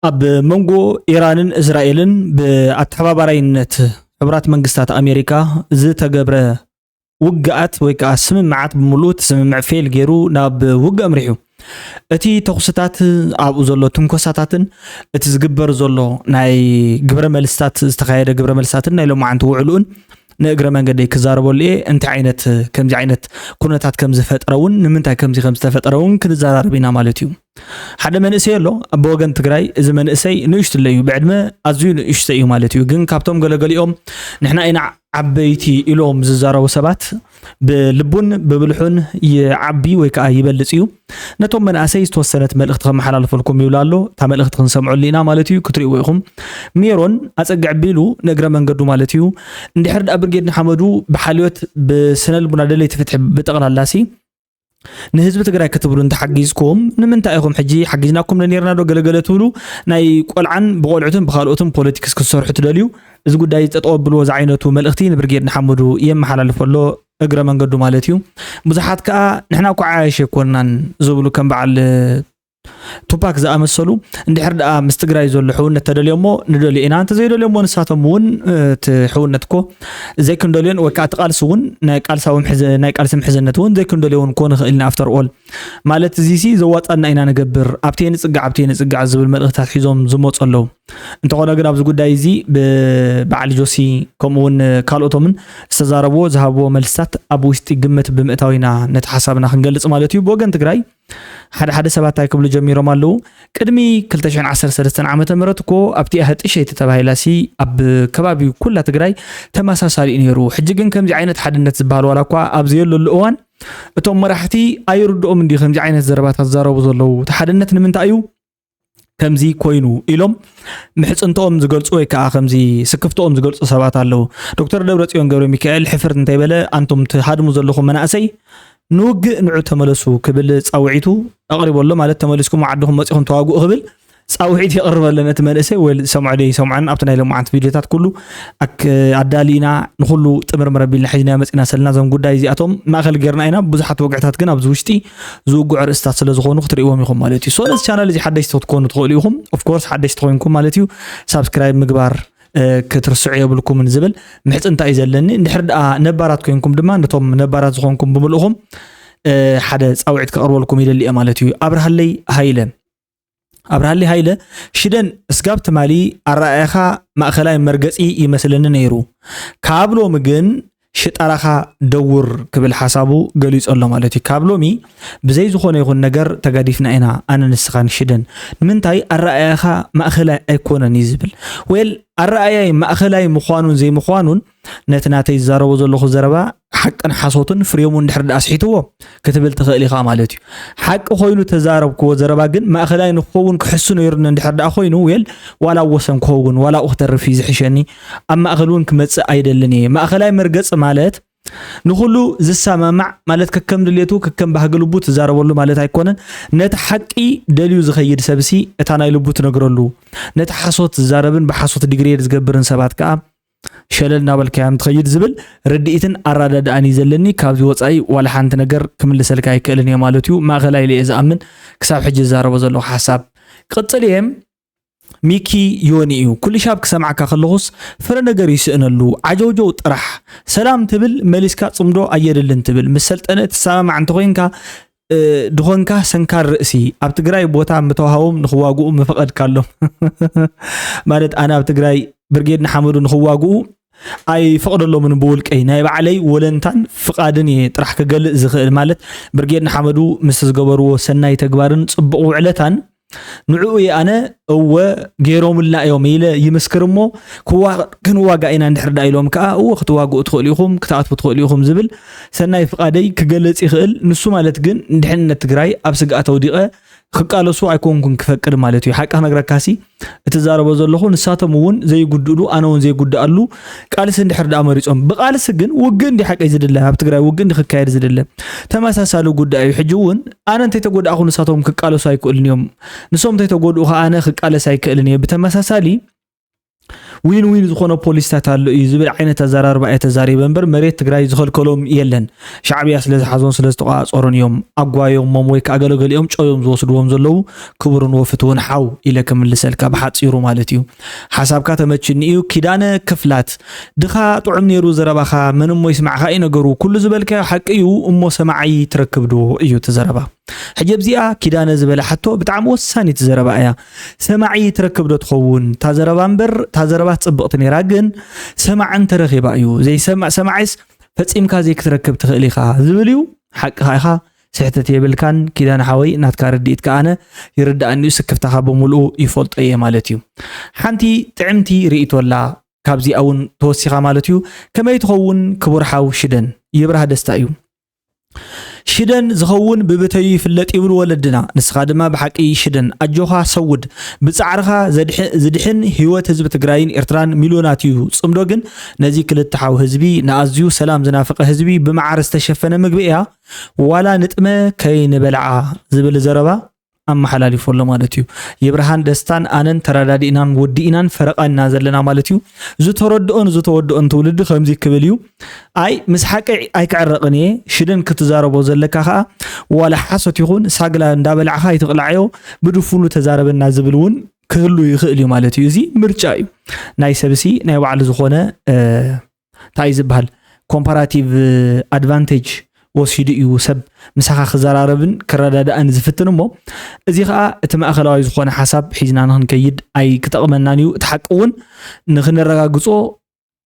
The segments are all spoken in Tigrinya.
ኣብ መንጎ ኢራንን እስራኤልን ብኣተሓባባራይነት ሕቡራት መንግስታት ኣሜሪካ ዝተገብረ ውግኣት ወይ ከዓ ስምምዓት ብምሉእ እቲ ስምምዕ ፌል ገይሩ ናብ ውግእ ኣምሪሑ። እቲ ተኹስታት ኣብኡ ዘሎ ትንኮሳታትን እቲ ዝግበር ዘሎ ናይ ግብረ መልስታት ዝተኻየደ ግብረ መልስታትን ናይ ሎማዓንቲ ውዕሉኡን ንእግረ መንገደይ ክዛረበሉ እየ። እንታይ ዓይነት ከምዚ ዓይነት ኩነታት ከም ዝፈጥረ እውን ንምንታይ ከምዚ ከም ዝተፈጠረ እውን ክንዘራረብ ኢና ማለት እዩ። ሓደ መንእሰይ ኣሎ ኣብ ወገን ትግራይ። እዚ መንእሰይ ንእሽትለ እዩ፣ ብዕድመ ኣዝዩ ንእሽተ እዩ ማለት እዩ። ግን ካብቶም ገለገሊኦም ንሕና ኢና ዓበይቲ ኢሎም ዝዛረቡ ሰባት ብልቡን ብብልሑን ይዓቢ ወይ ከዓ ይበልፅ እዩ። ነቶም መናእሰይ ዝተወሰነት መልእኽቲ ከመሓላልፈልኩም ይብል ኣሎ። እታ መልእኽቲ ክንሰምዐሉ ኢና ማለት እዩ። ክትሪእዎ ኢኹም። ሜሮን ኣፀግዕ ቢሉ ንእግረ መንገዱ ማለት እዩ። እንድሕር ደኣ ብርጌድ ንሓመዱ ብሓልዮት ብስነ ልቡና ደለይቲ ፍትሒ ብጠቕላላ ሲ ንህዝቢ ትግራይ ክትብሉ እንተሓጊዝኩም ንምንታይ ኢኹም ሕጂ ሓጊዝናኩም ነኔርና ዶ ገለገለ ትብሉ? ናይ ቆልዓን ብቆልዑትን ብካልኦትን ፖለቲክስ ክትሰርሑ ትደልዩ? እዚ ጉዳይ ጠጠው ኣብልዎ ዝዓይነቱ መልእኽቲ ንብርጌድ ንሓመዱ የመሓላልፎ ኣሎ እግረ መንገዱ ማለት እዩ። ብዙሓት ከዓ ንሕና እኮ ዓያሽ ኣይኮንናን ዝብሉ ከም በዓል ቱፓክ ዝኣመሰሉ እንድሕር ደኣ ምስ ትግራይ ዘሎ ሕውነት ተደልዮሞ ንደልዮ ኢና፣ እንተዘይደልዮሞ ንሳቶም እውን እቲ ሕውነት እኮ ዘይክንደልዮን ወይ ከዓ እቲ ቃልሲ እውን ናይ ቃልሳዊ ናይ ቃልሲ ምሕዝነት እውን ዘይክንደልዮ እውን ኮን ይኽእል ኢና። ኣፍተር ኦል ማለት እዚሲ ዘዋፃና ኢና ንገብር፣ ኣብቲ ንፅጋዕ ኣብቲ ንፅጋዕ ዝብል መልእኽታት ሒዞም ዝመፁ ኣለዉ። እንተኾነ ግን ኣብዚ ጉዳይ እዚ ብበዓል ጆሲ ከምኡ እውን ካልኦቶምን ዝተዛረብዎ ዝሃብዎ መልስታት ኣብ ውሽጢ ግምት ብምእታው ኢና ነቲ ሓሳብና ክንገልፅ ማለት እዩ። ብወገን ትግራይ ሓደ ሓደ ሰባት እንታይ ክብሉ ጀሚሮም ኣለዉ? ቅድሚ ክልተ ሽሕን ዓሰርተ ሰለስተን ዓመተ ምህረት እኮ ኣብቲ ኣህጢሸይቲ ተባሂላሲ ኣብ ከባቢ ኩላ ትግራይ ተመሳሳሊ እዩ ነይሩ። ሕጂ ግን ከምዚ ዓይነት ሓድነት ዝበሃል ዋላ እኳ ኣብ ዘየለሉ እዋን እቶም መራሕቲ ኣይርድኦም እንዲ ከምዚ ዓይነት ዘረባታት ዝዛረቡ ዘለዉ? እቲ ሓድነት ንምንታይ እዩ ከምዚ ኮይኑ ኢሎም ምሕፅንተኦም ዝገልፁ ወይ ከዓ ከምዚ ስክፍተኦም ዝገልፁ ሰባት ኣለዉ። ዶክተር ደብረፅዮን ገብረ ሚካኤል ሕፍርት እንተይበለ ኣንቱም ትሃድሙ ዘለኹም መናእሰይ ንውግእ ንዑ ተመለሱ ክብል ፃውዒቱ ኣቕሪቡ ኣሎ። ማለት ተመሊስኩም ዓድኹም መፂኹም ተዋግኡ ክብል ፃውዒት የቕርብ ኣሎ ነቲ መንእሰይ። ወይ ዝሰምዖ ዶ ይሰምዖን ኣብቲ ናይ ሎማዓንቲ ቪድዮታት ኩሉ ኣክ- ኣዳሊና ንኩሉ ጥምርምር ኣቢልና ሒዝና መፂና ሰለና። እዞም ጉዳይ እዚኣቶም ማእኸል ጌርና ኢና። ብዙሓት ወግዕታት ግን ኣብዚ ውሽጢ ዝውግዑ ርእስታት ስለ ዝኾኑ ክትርእይዎም ኢኹም ማለት እዩ። So ነዚ ቻናል እዚ ሓደሽቲ ክትኮኑ ትኽእሉ ኢኹም። Of course ሓደሽቲ ኮይንኩም ማለት እዩ ሳብስክራይብ ምግባር ክትርስዑ የብልኩምን ዝብል ምሕፅንታ እዩ ዘለኒ። እንድሕር ደኣ ነባራት ኮይንኩም ድማ ነቶም ነባራት ዝኾንኩም ብምልእኹም ሓደ ፃውዒት ከቕርበልኩም ይደሊ እየ ማለት እዩ። ኣብርሃለይ ሃይለ ኣብርሃለይ ሃይለ ሽደን እስጋብ ትማሊ ኣረኣእያኻ ማእኸላይ መርገፂ ይመስለኒ ነይሩ። ካብ ሎሚ ግን ሽጣራኻ ደውር ክብል ሓሳቡ ገሊፁ ኣሎ ማለት እዩ። ካብ ሎሚ ብዘይ ዝኾነ ይኹን ነገር ተጋዲፍና ኢና ኣነ ንስኻን ሽደን። ንምንታይ ኣረኣእያኻ ማእኸላይ ኣይኮነን እዩ ዝብል። ዌል ኣረኣያይ ማእኸላይ ምዃኑን ዘይምዃኑን ነቲ ናተይ ዝዛረቦ ዘለኹ ዘረባ ሓቅን ሓሶትን ፍሬሙ እንድሕር ደኣ ስሒትዎ ክትብል ትኽእል ኢኻ ማለት እዩ። ሓቂ ኮይኑ ተዛረብክዎ ዘረባ ግን ማእኸላይ ንክኸውን ክሕሱ ነይሩኒ እንድሕር ደኣ ኮይኑ ዌል ዋላ ወሰን ክኸውን ዋላ ኣብኡ ክተርፍ እዩ ዝሕሸኒ። ኣብ ማእኸል እውን ክመፅእ ኣይደልን እየ። ማእኸላይ መርገፂ ማለት ንኹሉ ዝሰማማዕ ማለት ከከም ድሌቱ ከከም ባህጊ ልቡ ትዛረበሉ ማለት ኣይኮነን። ነቲ ሓቂ ደልዩ ዝኸይድ ሰብሲ እታ ናይ ልቡ ትነግረሉ ነቲ ሓሶት ዝዛረብን ብሓሶት ዲግሬድ ዝገብርን ሰባት ከዓ ሸለል እናበልካዮም ትኸይድ ዝብል ርድኢትን ኣረዳድኣን እዩ ዘለኒ። ካብዚ ወፃኢ ዋላ ሓንቲ ነገር ክምልሰልካ ኣይክእልን እየ ማለት እዩ። ማእኸላይ ኢለ እየ ዝኣምን ክሳብ ሕጂ ዝዛረቦ ዘለኹ ሓሳብ። ክቕፅል እየ። ሚኪ ዮኒ እዩ። ኩሉ ሻብ ክሰምዓካ ከለኹስ ፍረ ነገር ይስእነሉ። ዓጀውጀው ጥራሕ። ሰላም ትብል መሊስካ ፅምዶ ኣየድልን ትብል። ምስ ሰልጠነ ትሰማማዕ እንተኾይንካ ድኾንካ ሰንካር ርእሲ ኣብ ትግራይ ቦታ ምተዋሃቦም ንኽዋግኡ ምፈቐድካሎም ማለት ኣነ ኣብ ትግራይ ብርጌድ ንሓመዱ ንኽዋግኡ ኣይፈቕደሎምን ብውልቀይ ናይ ባዕለይ ወለንታን ፍቓድን እየ ጥራሕ ክገልእ ዝኽእል ማለት ብርጌድ ንሓመዱ ምስ ዝገበርዎ ሰናይ ተግባርን ፅቡቕ ውዕለታን ንዕኡ እየ ኣነ እወ ገይሮምልና እዮም ኢለ ይምስክር እሞ ክንዋጋ ኢና እንድሕር ዳ ኢሎም ከዓ እወ ክትዋግኡ ትኽእሉ ኢኹም ክትኣትዉ ትኽእሉ ኢኹም ዝብል ሰናይ ፍቓደይ ክገልፅ ይኽእል። ንሱ ማለት ግን ንድሕንነት ትግራይ ኣብ ስግኣት ኣውዲቐ ክቃለሱ ኣይኮንኩን ክፈቅድ ማለት እዩ። ሓቂ ክነግረካሲ እቲ ዛረቦ ዘለኹ ንሳቶም እውን ዘይጉድእሉ ኣነ እውን ዘይጉድኣሉ ቃልሲ እንድሕር ደኣ መሪፆም ብቃልሲ ግን ውግእ እንዲ ሓቀይ ዝድለ ኣብ ትግራይ ውግእ እንዲ ክካየድ ዝድለ ተመሳሳሊ ጉዳይ እዩ። ሕጂ እውን ኣነ እንተይተጎዳእኹ ንሳቶም ክቃለሱ ኣይክእሉን እዮም። ንሶም እንተይተጎድኡ ከዓ ኣነ ክቃለስ ኣይክእልን እየ። ብተመሳሳሊ ዊን ዊን ዝኾነ ፖሊሲታት ኣሎ እዩ ዝብል ዓይነት ኣዘራርባ እየ ተዛሪበ እምበር መሬት ትግራይ ዝኸልከሎም የለን። ሻዕብያ ስለ ዝሓዞን ስለ ዝተቋፀሮን እዮም ኣጓዮሞም ወይ ከዓ ገለገሊኦም ጨዮም ዝወስድዎም ዘለዉ። ክቡርን ወፍትውን ሓው ኢለ ክምልሰልካ ብሓፂሩ ማለት እዩ። ሓሳብካ ተመችኒ እዩ። ኪዳነ ክፍላት ድኻ ጥዑም ነይሩ ዘረባኻ፣ መን እሞ ይስማዕኻ እዩ ነገሩ። ኩሉ ዝበልካዮ ሓቂ እዩ እሞ ሰማዓይ ትረክብ ዶ እዩ እቲ ዘረባ። ሕጂ ኣብዚኣ ኪዳነ ዝበላ ሕቶ ብጣዕሚ ወሳኒት ዘረባ እያ። ሰማዒ ትረክብ ዶ ትኸውን? እታ ዘረባ እምበር እታ ዘረባ ጽብቕቲ ነይራ፣ ግን ሰማዕ እንተረኺባ እዩ። ዘይሰማዕ ሰማዒስ ፈጺምካ ዘይክትረክብ ትኽእል ኢኻ ዝብል እዩ። ሓቅኻ ኢኻ፣ ስሕተት የብልካን ኪዳነ ሓወይ፣ ናትካ ርድኢት ከኣነ ይርድኣኒ እዩ፣ ስክፍታኻ ብምልኡ ይፈልጦ እየ ማለት እዩ። ሓንቲ ጥዕምቲ ርእይቶ ኣላ ካብዚኣ እውን ተወሲኻ ማለት እዩ። ከመይ ትኸውን ክቡር ሓው ሽደን ይብራህ ደስታ እዩ። ሽደን ዝኸውን ብብተዩ ይፍለጥ ይብሉ ወለድና። ንስኻ ድማ ብሓቂ ሽደን ኣጆኻ ሰውድ። ብጻዕርኻ ዘድሕ- ዝድሕን ህይወት ህዝቢ ትግራይን ኤርትራን ሚልዮናት እዩ። ጽምዶ ግን ነዚ ክልተ ሓው ህዝቢ ንኣዝዩ ሰላም ዝናፍቐ ህዝቢ ብመዓር ዝተሸፈነ ምግቢ እያ። ዋላ ንጥመ ከይንበልዓ ዝብል ዘረባ ኣመሓላሊፉ ኣሎ ማለት እዩ። የብርሃን ደስታን ኣነን ተረዳዲእናን ወዲእናን ፈረቓ ኢና ዘለና ማለት እዩ። ዝተረድኦን ዝተወድኦን ትውልዲ ከምዚ ክብል እዩ። ኣይ ምስ ሓቂ ኣይክዕረቕን እየ። ሽደን ክትዛረቦ ዘለካ ከዓ ዋላ ሓሶት ይኹን ሳግላ እንዳበላዕኻ ኣይትቕላዕዮ፣ ብድፉኑ ተዛረበና ዝብል እውን ክህሉ ይኽእል እዩ ማለት እዩ። እዚ ምርጫ እዩ። ናይ ሰብሲ ናይ ባዕሉ ዝኾነ እንታይ ዝበሃል ኮምፓራቲቭ ኣድቫንቴጅ ወሲዱ እዩ ሰብ ምሳኻ ክዘራረብን ክረዳዳእን ዝፍትን። እሞ እዚ ከዓ እቲ ማእኸላዊ ዝኾነ ሓሳብ ሒዝና ንክንከይድ ኣይክጠቕመናን እዩ። እቲ ሓቂ እውን ንክነረጋግጾ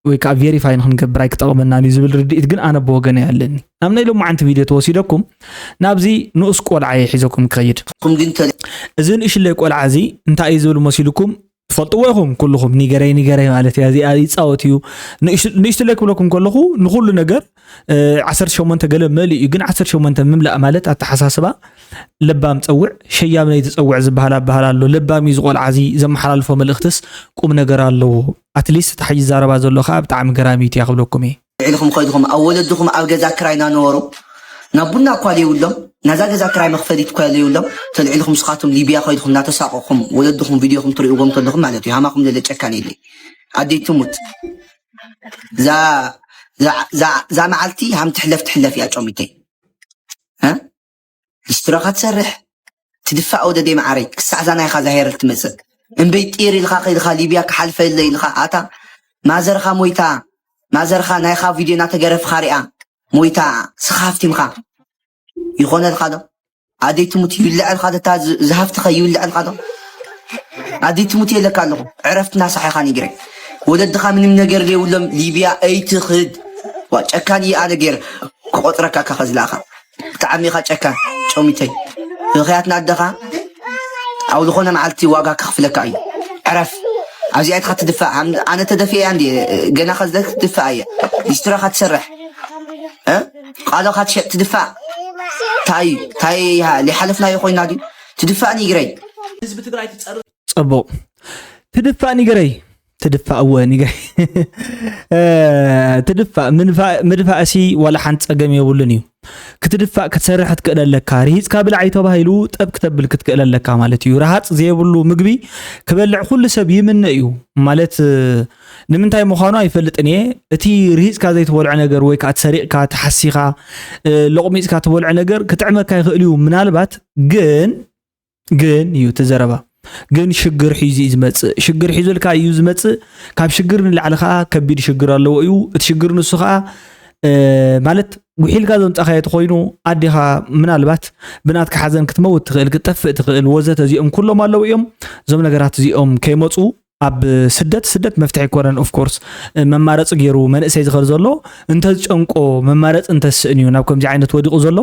ወይ ከዓ ቬሪፋይ ንክንገብር ኣይክጠቕመናን እዩ ዝብል ርድኢት ግን ኣነ ብወገነይ ኣለኒ። ናብ ናይ ሎማዓንቲ ቪድዮ ተወሲደኩም ናብዚ ንኡስ ቆልዓ እየ ሒዘኩም ክኸይድ። ኩም ግን ተለ- እዚ ንእሽለይ ቆልዓ እዚ እንታይ እዩ ዝብል መሲልኩም? ትፈልጥዎ ኢኹም ኩልኹም፣ ንገረይ ንገረይ ማለት እያ እዚኣ። ይፃወት እዩ። ንእሽ- ንእሽትለይ ክብለኩም ከለኹ ንኩሉ ነገር እ፣ ዓሰርተ ሸሞንተ ገለ መሊኡ እዩ፣ ግን ዓሰርተ ሸሞንተ ምምላእ ማለት ኣተሓሳስባ ለባም ፀውዕ ሸያም ናይ ትፀውዕ ዝበሃል ኣበሃል ኣሎ። ለባም እዩ ዝቆልዓ እዚ ዘመሓላልፎ መልእኽትስ ቁም ነገር ኣለዎ። ኣትሊስት እታ ሕጂ ዛረባ ዘሎ ከዓ ብጣዕሚ ገራሚት እያ ክብለኩም እየ። ልዕልኹም ከይድኹም ኣብ ወለድኹም ኣብ ገዛ ክራይ እናነበሩ ናብ ቡና እኳ ዘይብሎም ናዛ ገዛ ክራይ መኽፈሊት እኳ ዘይብሎም ተልዕልኹም ንስኻትኩም ሊብያ ከይድኹም እናተሳቐኹም ወለድኹም ቪድዮኹም ትርእይዎም ከለኹም ማለት እዩ። ሃማኹም ዘለ ጨካን የለይ። ኣደይ ትሙት እዛ እዛ- እዛ- እዛ መዓልቲ ሃም ትሕለፍ ትሕለፍ እያ ጮሚተይ። እ? ሊስትሮኻ ትሰርሕ ትድፋእ ወደደይ መዓረይ ክሳዕ እዛ ናይኻ ዛሄረል ትመፅእ እምበይ ጢር ኢልካ ከይልካ ሊብያ ክሓልፈለ ኢልካ ኣታ ማዘርኻ ሞይታ ማዘርኻ ናይኻ ቪድዮ እናተገረፍኻ ሪኣ ሞይታ ስኻ ሃፍቲምካ ይኾነልካ ዶ? ኣደይ ትሙት ይብልዐልካ ዶ? እታ ዝ- ዝሃፍትኻ ይብልዐልካ ዶ? ኣደይ ትሙት የለካ ኣለኹ ዕረፍትና ሳሒኻ ንግረይ ወለድኻ ምንም ነገር ዘይብሎም ሊብያ ኣይትኽድ ዋ ጨካን እየ ኣነ ገይር ክቆፅረካ እካ ከዝለኣኻ ብጣዕሚ ኢኻ ጨካን ጮሚተይ ብኽያትና ኣደኻ ኣብ ዝኾነ መዓልቲ ዋጋ ከኽፍለካ እዩ ዕረፍ ኣብዚኣ ኢትኻ ትድፋእ ሃም- ኣነ ተደፊአ እንዲ ገና ከዝለ ትድፋእ እየ ሊስትሮኻ ትሰርሕ እ? ቃሎኻ ትሸጥ ትድፋእ ታይ ታይ ሊሓለፍናዮ ኮይና ድዩ ትድፋእ ንግረይ ህዝቢ ትግራይ ትፀርፍ ፅቡቕ ትድፋእ ንግረይ ትድፋእ እወ ንግረይ እ፣ ትድፋእ ምንፋእ- ምድፋእሲ ዋላ ሓንቲ ፀገም የብሉን እዩ ክትድፋእ ክትሰርሕ ክትክእል ኣለካ ርሂፅካ ብላዕ እዩ ተባሂሉ ጠብ ክተብል ክትክእል ኣለካ ማለት እዩ ረሃፅ ዘየብሉ ምግቢ ክበልዕ ኩሉ ሰብ ይምነ እዩ ማለት እ፣ ንምንታይ ምዃኑ ኣይፈልጥን እየ እቲ ርሂፅካ ዘይትበልዖ ነገር ወይ ከዓ ትሰሪቕካ ተሓሲኻ እ፣ ሎቕሚፅካ ትበልዖ ነገር ክጥዕመካ ይኽእል እዩ ምናልባት ግን ግን እዩ እቲ ዘረባ ግን ሽግር ሒዙ እዩ ዝመፅእ ሽግር ሒዙልካ እዩ ዝመፅእ ካብ ሽግር ንላዕሊ ከዓ ከቢድ ሽግር ኣለዎ እዩ እቲ ሽግር ንሱ ከዓ እ፣ ማለት ጉሒልካ ዘምፃኻዮ ተኮይኑ ኣዴኻ ምናልባት ብናትካ ሓዘን ክትመውት ትኽእል ክትጠፍእ ትኽእል ወዘተ እዚኦም ኩሎም ኣለዉ እዮም እዞም ነገራት እዚኦም ከይመፁ ኣብ ስደት ስደት መፍትሒ ኣይኮነን of course መማረፂ ገይሩ መንእሰይ ዝኸድ ዘሎ እንተዝጨንቆ መማረፂ እንተስእን እዩ ናብ ከምዚ ዓይነት ወዲቑ ዘሎ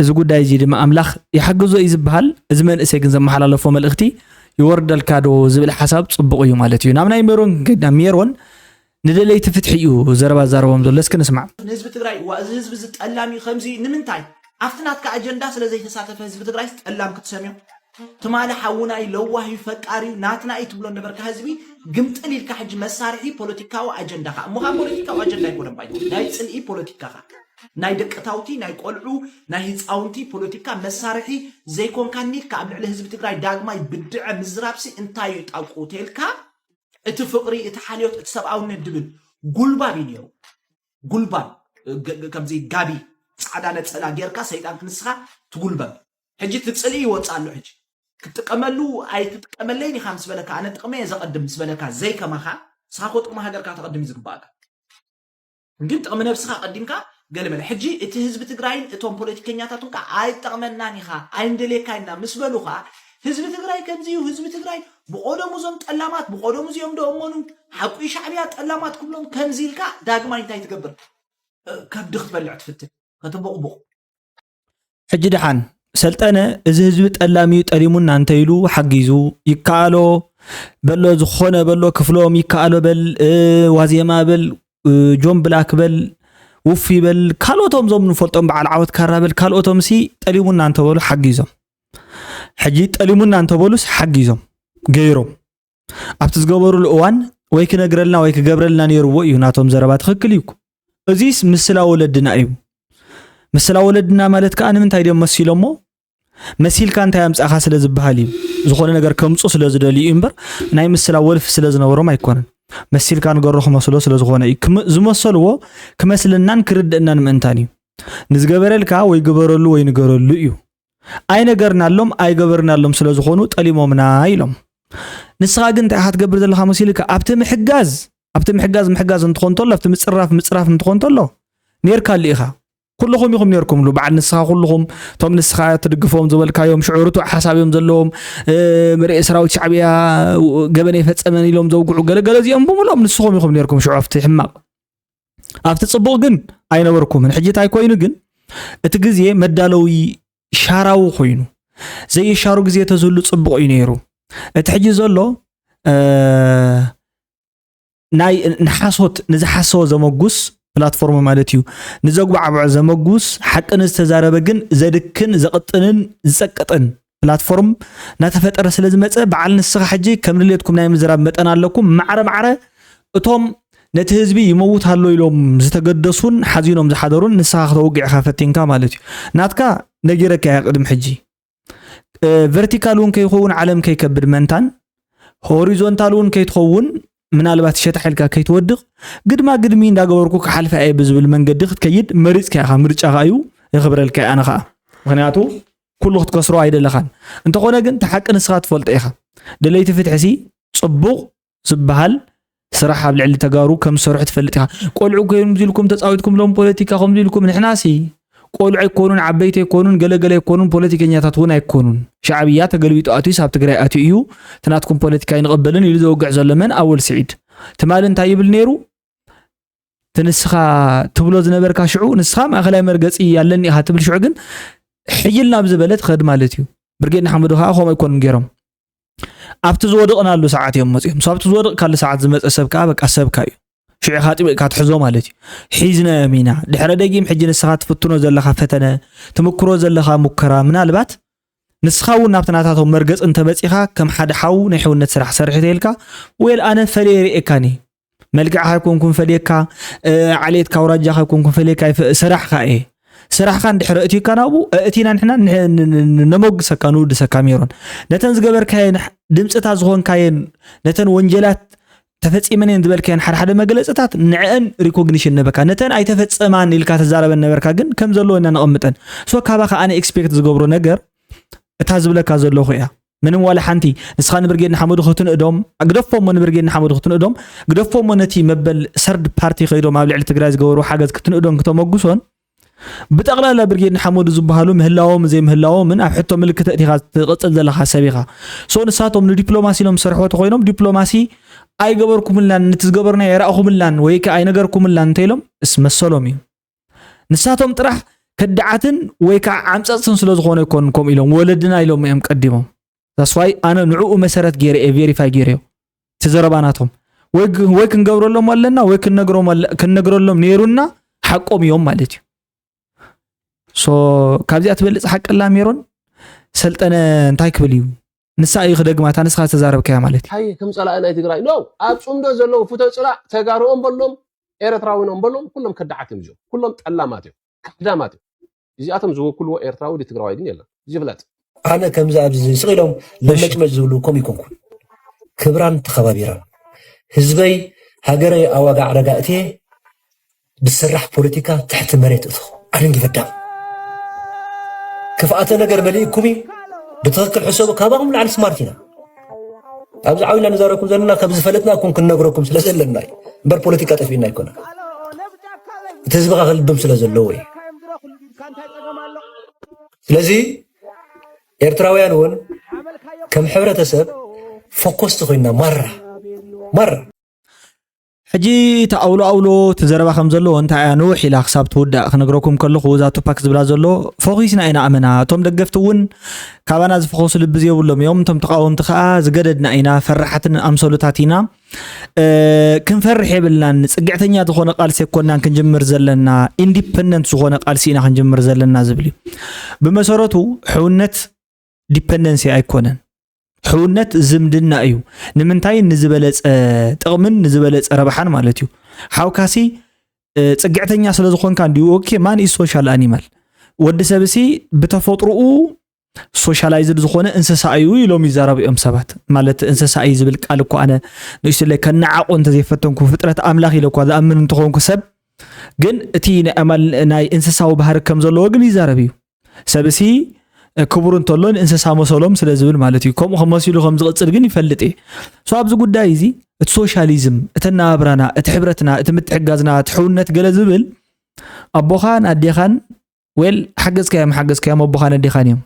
እዚ ጉዳይ እዚ ድማ ኣምላኽ ይሓግዞ እዩ ዝበሃል እዚ መንእሰይ ግን ዘመሓላለፎ መልእኽቲ ይወርደልካ ዶ ዝብል ሓሳብ ፅቡቕ እዩ ማለት እዩ ናብ ናይ ሜሮን ክንከይድ ናብ ሜሮን ንደለይቲ ፍትሒ እዩ ዘረባ ዛረቦም ዘሎ እስኪ ንስማዕ ንህዝቢ ትግራይ ዋ እዚ ህዝቢ እዚ ጠላም እዩ ከምዚ ንምንታይ ኣብቲ ናትካ ኣጀንዳ ስለ ዘይተሳተፈ ህዝቢ ትግራይ ጠላም ክትሰምዮ ትማሊ ሓውናይ ለዋህ እዩ ፈቃር እዩ ናትና እዩ ትብሎ ነበርካ ህዝቢ ግምጥል ኢልካ ሕጂ መሳርሒ ፖለቲካዊ ኣጀንዳኻ እሞ ካብ ፖለቲካዊ ኣጀንዳ ኣይኮነን ባይ ናይ ፅልኢ ፖለቲካኻ ናይ ደቂ ታውቲ ናይ ቆልዑ ናይ ህፃውንቲ ፖለቲካ መሳርሒ ዘይኮንካኒ ካብ ልዕሊ ህዝቢ ትግራይ ዳግማይ ብድዐ ምዝራብሲ እንታይ እዩ ጣውቁ ተልካ እቲ ፍቕሪ፣ እቲ ሓልዮት፣ እቲ ሰብኣውነት ድብል ጉልባብ እዩ ነይሩ። ጉልባብ፣ ግ- ግ- ከምዚ ጋቢ፣ ፃዕዳ ነፀላ ጌርካ ሰይጣን ክንስኻ ትጉልበብ። ሕጂ ትፅልኢ ይወፅእ ኣሎ። ሕጂ ክትጥቀመሉ ኣይትጥቀመለይን ኢኻ ምስ በለካ፣ ኣነ ጥቕመ እየ ዘቐድም ምስ በለካ፣ ዘይከማኻ ንስኻ ኮ ጥቕሚ ሃገርካ ተቐድም እዩ ዝግባእካ። ግን ጥቕሚ ነብስኻ ቀዲምካ ገለ በለ። ሕጂ እቲ ህዝቢ ትግራይን እቶም ፖለቲከኛታትን ከዓ ኣይጠቕመናን ኢኻ፣ ኣይንደልየካ ኢና ምስ በሉኻ፣ ህዝቢ ትግራይ ከምዚ እዩ፣ ህዝቢ ትግራይ ብቐደሙ እዞም ጠላማት፣ ብቐደሙ እዚኦም ዶ እመኑ፣ ሓቁ ሻዕብያ ጠላማት ክብሎም ከምዚ ኢልካ ዳግማይ እንታይ ትገብር? ከብዲ ክትበልዕ ትፍትን፣ ከተቦቕቡቕ። ሕጂ ደሓን ሰልጠነ እዚ ህዝቢ ጠላም እዩ ጠሊሙና እንተ ኢሉ ሓጊዙ ይከኣሎ በሎ፣ ዝኾነ በሎ፣ ክፍሎም ይከኣሎ በል፣ ዋዜማ በል፣ ጆን ብላክ በል፣ ውፍ ይበል፣ ካልኦቶም ዞም ንፈልጦም በዓል ዓወት ካራ በል፣ ካልኦቶም ሲ ጠሊሙና እንተበሉ ሓጊዞም። ሕጂ ጠሊሙና እንተበሉስ ሓጊዞም ገይሮም ኣብቲ ዝገበሩሉ እዋን ወይ ክነግረልና ወይ ክገብረልና ነይርዎ እዩ። ናቶም ዘረባ ትኽክል እዩ እኮ። እዚስ ምስላ ወለድና እዩ። ምስላ ወለድና ማለት ከዓ ንምንታይ ድዮም መሲሎሞ? መሲልካ እንታይ ኣምፃእኻ ስለ ዝበሃል እዩ። ዝኾነ ነገር ከምፁ ስለ ዝደልዩ እዩ እምበር ናይ ምስላ ወልፊ ስለ ዝነበሮም ኣይኮነን። መሲልካ ንገሮ ክመስሎ ስለ ዝኾነ እዩ። ክም- ዝመሰልዎ ክመስልናን ክርድእናን ምእንታን እዩ። ንዝገበረልካ ወይ ግበረሉ ወይ ንገረሉ እዩ። ኣይነገርናሎም ኣይገበርናሎም ስለ ዝኾኑ ጠሊሞምና ኢሎም። ንስኻ ግን እንታይ ኢኻ ትገብር ዘለኻ መሲልካ ኣብቲ ምሕጋዝ ኣብቲ ምሕጋዝ ምሕጋዝ እንትኾን ተሎ ኣብቲ ምፅራፍ ምፅራፍ እንትኾን ተሎ ኔርካ ኣሎ ኢኻ። ኩልኹም ኢኹም ኔርኩምሉ በዓል ንስኻ ኩልኹም እቶም ንስኻ ትድግፎም ዝበልካዮም ሽዑ ርቱዕ ሓሳብ እዮም ዘለዎም እ፣ መርኤ ሰራዊት ሻዕብያ ገበን የፈፀመን ኢሎም ዘውግዑ ገለገለ እዚኦም ብምሎም ንስኹም ኢኹም ኔርኩም ሽዑ ኣብቲ ሕማቕ ኣብቲ ፅቡቕ ግን ኣይነበርኩምን። ሕጂ እንታይ ኮይኑ ግን እቲ ግዜ መዳለዊ ሻራዊ ኮይኑ ዘይሻሩ ግዜ ተዝህሉ ፅቡቕ እዩ ነይሩ። እቲ ሕጂ ዘሎ እ፣ ናይ ንሓሶት ንዝሓሰወ ዘመጉስ ፕላትፎርም ማለት እዩ። ንዘጉባዕብዖ ዘመጉስ ሓቂ ንዝተዛረበ ግን ዘድክን ዘቕጥንን ዝፀቅጥን ፕላትፎርም እናተፈጠረ ስለ ዝመፀ በዓል ንስኻ ሕጂ ከም ድሌትኩም ናይ ምዝራብ መጠን ኣለኩም። ማዕረ ማዕረ እቶም ነቲ ህዝቢ ይመውት ኣሎ ኢሎም ዝተገደሱን ሓዚኖም ዝሓደሩን ንስኻ ክተውግዕ ኢኻ ፈቲንካ ማለት እዩ። ናትካ ነጊረካ እያ ቅድሚ ሕጂ። እ፣ ቨርቲካል እውን ከይኸውን ዓለም ከይከብድ መንታን ሆሪዞንታል እውን ከይትኸውን ምናልባት ሸታሕ ኢልካ ከይትወድቕ ግድማ ግድሚ እንዳገበርኩ ክሓልፋ እየ ብዝብል መንገዲ ክትከይድ መሪፅካ ኢኻ። ምርጫኻ እዩ። የኽብረልካ እየ ኣነ ኸዓ። ምክንያቱ ኩሉ ክትከስሮ ኣይደለኻን። እንተኾነ ግን እቲ ሓቂ ንስኻ ትፈልጦ ኢኻ። ደለይቲ ፍትሒ ሲ ፅቡቕ ዝበሃል ስራሕ ኣብ ልዕሊ ተጋሩ ከም ዝሰርሑ ትፈልጥ ኢኻ። ቆልዑ ኮይኖም ኢልኩም ተፃዊትኩምሎም ፖለቲካ ከምዚ ኢልኩም ንሕናሲ ቆልዑ ኣይኮኑን ዓበይቲ ኣይኮኑን ገለገለ ኣይኮኑን ፖለቲከኛታት እውን ኣይኮኑን። ሻዕብያ ተገልቢጡ ኣትዩስ ኣብ ትግራይ ኣትዩ እዩ እቲ ናትኩም ፖለቲካ ኣይንቕበልን ኢሉ ዘውግዕ ዘሎ መን ኣወል ስዒድ ትማሊ እንታይ ይብል ነይሩ? እቲ ንስኻ ትብሎ ዝነበርካ ሽዑ ንስኻ ማእኸላይ መርገፂ ኣለኒ ኢኻ ትብል ሽዑ ግን ሕይል ናብ ዝበለ ትኸድ ማለት እዩ። ብርጌድ ንሓመዱ ከዓ ከምኡ ኣይኮኑን ገይሮም ኣብቲ ዝወደቕናሉ ሰዓት እዮም መፅኦም። ኣብቲ ዝወደቕካሉ ሰዓት ዝመፀ ሰብ ከዓ በቃ ሰብካ እዩ። ሽዑ ኢኻ ኣጥቢቕካ ትሕዞ ማለት እዩ። ሒዝናዮም ኢና። ድሕረ ደጊም ሕጂ ንስኻ ትፍትኖ ዘለኻ ፈተነ፣ ትምክሮ ዘለኻ ሙከራ ምናልባት ንስኻ እውን ናብቲ ናታቶም መርገፂ እንተመፂኻ ከም ሓደ ሓው ናይ ሕውነት ስራሕ ሰርሕ ተይልካ ወይል ኣነ ፈለየ ርእየካኒ መልክዕካ ኣይኮንኩን ፈልየካ ዓሌትካ ኣውራጃካ ኣይኮንኩን ፈልየካ ስራሕካ እየ ስራሕካ እንድሕር እትዩካ ናብኡ እእቲና ንሕና ነመጉሰካ ንውድሰካ ሜሮን ነተን ዝገበርካየን ድምፅታት ዝኾንካየን ነተን ወንጀላት ተፈፂመን እየን ዝበልካየን ሓደ ሓደ መግለፅታት ንዕአን ሪኮግኒሽን ነበካ ነተን ኣይተፈፀማን ኢልካ ተዛረበን ነበርካ ግን ከም ዘለዎ ኢና ነቐምጠን ሶ ካባካ ኣነ ኤክስፔክት ዝገብሮ ነገር እታ ዝብለካ ዘለኹ እያ ምንም ዋላ ሓንቲ ንስኻ ንብርጌድ ንሓመዱ ክትንእዶም ግደፎሞ ንብርጌድ ንሓመዱ ክትንእዶም ግደፎሞ ነቲ መበል ሰርድ ፓርቲ ከይዶም ኣብ ልዕሊ ትግራይ ዝገበሩ ሓገዝ ክትንእዶም ክተመጉሶን ብጠቕላላ ብርጌድ ንሓመዱ ዝበሃሉ ምህላዎም ዘይምህላዎምን ኣብ ሕቶ ምልክት እቲኻ ትቕፅል ዘለኻ ሰብ ኢኻ ሶ ንሳቶም ንዲፕሎማሲ ኢሎም ዝሰርሕዎ ተኮይኖም ዲፕሎማሲ ኣይገበርኩምልናን ነቲ ዝገበርና የራእኹምልናን ወይ ከዓ ኣይነገርኩምልናን እንተኢሎም እስ መሰሎም እዩ ንሳቶም ጥራሕ ከዳዓትን ወይ ከዓ ዓምፀፅትን ስለ ዝኾኑ ኣይኮኑን ከምኡ ኢሎም ወለድና ኢሎም እዮም ቀዲሞም that's why ኣነ ንዕኡ መሰረት ገይረ እየ ቬሪፋይ ገይረዮ እቲ ዘረባ ናቶም ወይ ግ- ወይ ክንገብረሎም ኣለና ወይ ክንነግሮም ኣለ- ክንነግረሎም ነይሩና ሓቆም እዮም ማለት እዩ so ካብዚኣ ትበልፅ ሓቀላ ሜሮን ሰልጠነ እንታይ ክብል እዩ ንሳ እዩ ክደግማታ ንስኻ ዝተዛረብካያ ማለት እዩ ታይ ከም ፀላኢ ናይ ትግራይ no ኣብ ፅምዶ ዘለዉ ፍቶ ፅላእ ተጋርኦም በሎም ኤረትራውኖም በሎም ኩሎም ከዳዓት እዮም እዚኦም ኩሎም ጠላማት እዮም ካሕዳማት እዮም እዚኣቶም ዝውክልዎ ኤርትራዊ ድዩ ትግራዋይ ግን የለን እዚ ፍለጥ ኣነ ከምዚ ኣብዚ ስቕ ኢሎም ለመጭመጭ ዝብሉ ከም ይኮንኩን ክብራን ተኸባቢራን ህዝበይ ሃገረይ ኣብ ዋጋ ዕዳጋ እትየ ብስራሕ ፖለቲካ ትሕቲ መሬት እትኹ ኣደንጊፈዳም ክፍኣተ ነገር መሊእኩም እዩ። ብትኽክል ሕሰቡ። ካባኹም ላዕሊ ስማርት ኢና። ኣብዚ ዓዊና ንዛረኩም ዘለና ከም ዝፈለጥና እኩም ክንነግረኩም ስለ ዘለና እዩ እምበር ፖለቲካ ጠፊእና ኣይኮነ። እቲ ህዝብኻ ክልብም ስለ ዘለዎ እዩ። ስለዚ ኤርትራውያን እውን ከም ሕብረተሰብ ፎኮስቲ ኮይና ማራ ማራ ሕጂ እቲ ኣውሎ ኣውሎ እቲ ዘረባ ከም ዘለዎ እንታይ እያ ንውሕ ኢላ ክሳብ ትውዳእ ክነግረኩም ከለኹ እዛ ቱፓክ ዝብላ ዘሎ ፎኺስና ኢና ኣመና እቶም ደገፍቲ እውን ካባና ዝፈኾሱ ልቢ ዘይብሎም እዮም እቶም ተቃወምቲ ከዓ ዝገደድና ኢና ፈራሓትን ኣምሰሉታት ኢና ክንፈርሕ የብልናን ፅግዕተኛ ዝኾነ ቃልሲ የኮናን ክንጅምር ዘለና ኢንዲፐንደንት ዝኾነ ቃልሲ ኢና ክንጅምር ዘለና ዝብል እዩ ብመሰረቱ ሕውነት ዲፐንደንሲ ኣይኮነን ሕውነት ዝምድና እዩ ንምንታይ ንዝበለፀ ጥቕምን ንዝበለፀ ረብሓን ማለት እዩ ሓውካሲ ፅግዕተኛ ስለ ዝኾንካ እንዲዩ ኦኬ ማን ኢዝ ሶሻል ኣኒማል ወዲ ሰብሲ ብተፈጥሮኡ ሶሻላይዝድ ዝኾነ እንስሳ እዩ ኢሎም ይዛረቡ እዮም ሰባት ማለት እንስሳ እዩ ዝብል ቃል እኮ ኣነ ንእሽትለይ ከነዓቆ እንተዘይፈተንኩ ፍጥረት ኣምላኽ ኢለ እኳ ዝኣምን እንተኾንኩ ሰብ ግን እቲ ናይ እንስሳዊ ባህሪ ከም ዘለዎ ግን ይዛረብ እዩ ሰብሲ ክቡር እንተሎ ንእንስሳ መሰሎም ስለ ዝብል ማለት እዩ ከምኡ ከመሲሉ ከም ዝቕፅል ግን ይፈልጥ እየ ሶ ኣብዚ ጉዳይ እዚ እቲ ሶሻሊዝም እቲ ናብራና እቲ ሕብረትና እቲ ምትሕጋዝና እቲ ሕውነት ገለ ዝብል ኣቦኻን ኣዴኻን ወል ሓገዝካዮም ሓገዝካዮም ኣቦኻን ኣዴኻን እዮም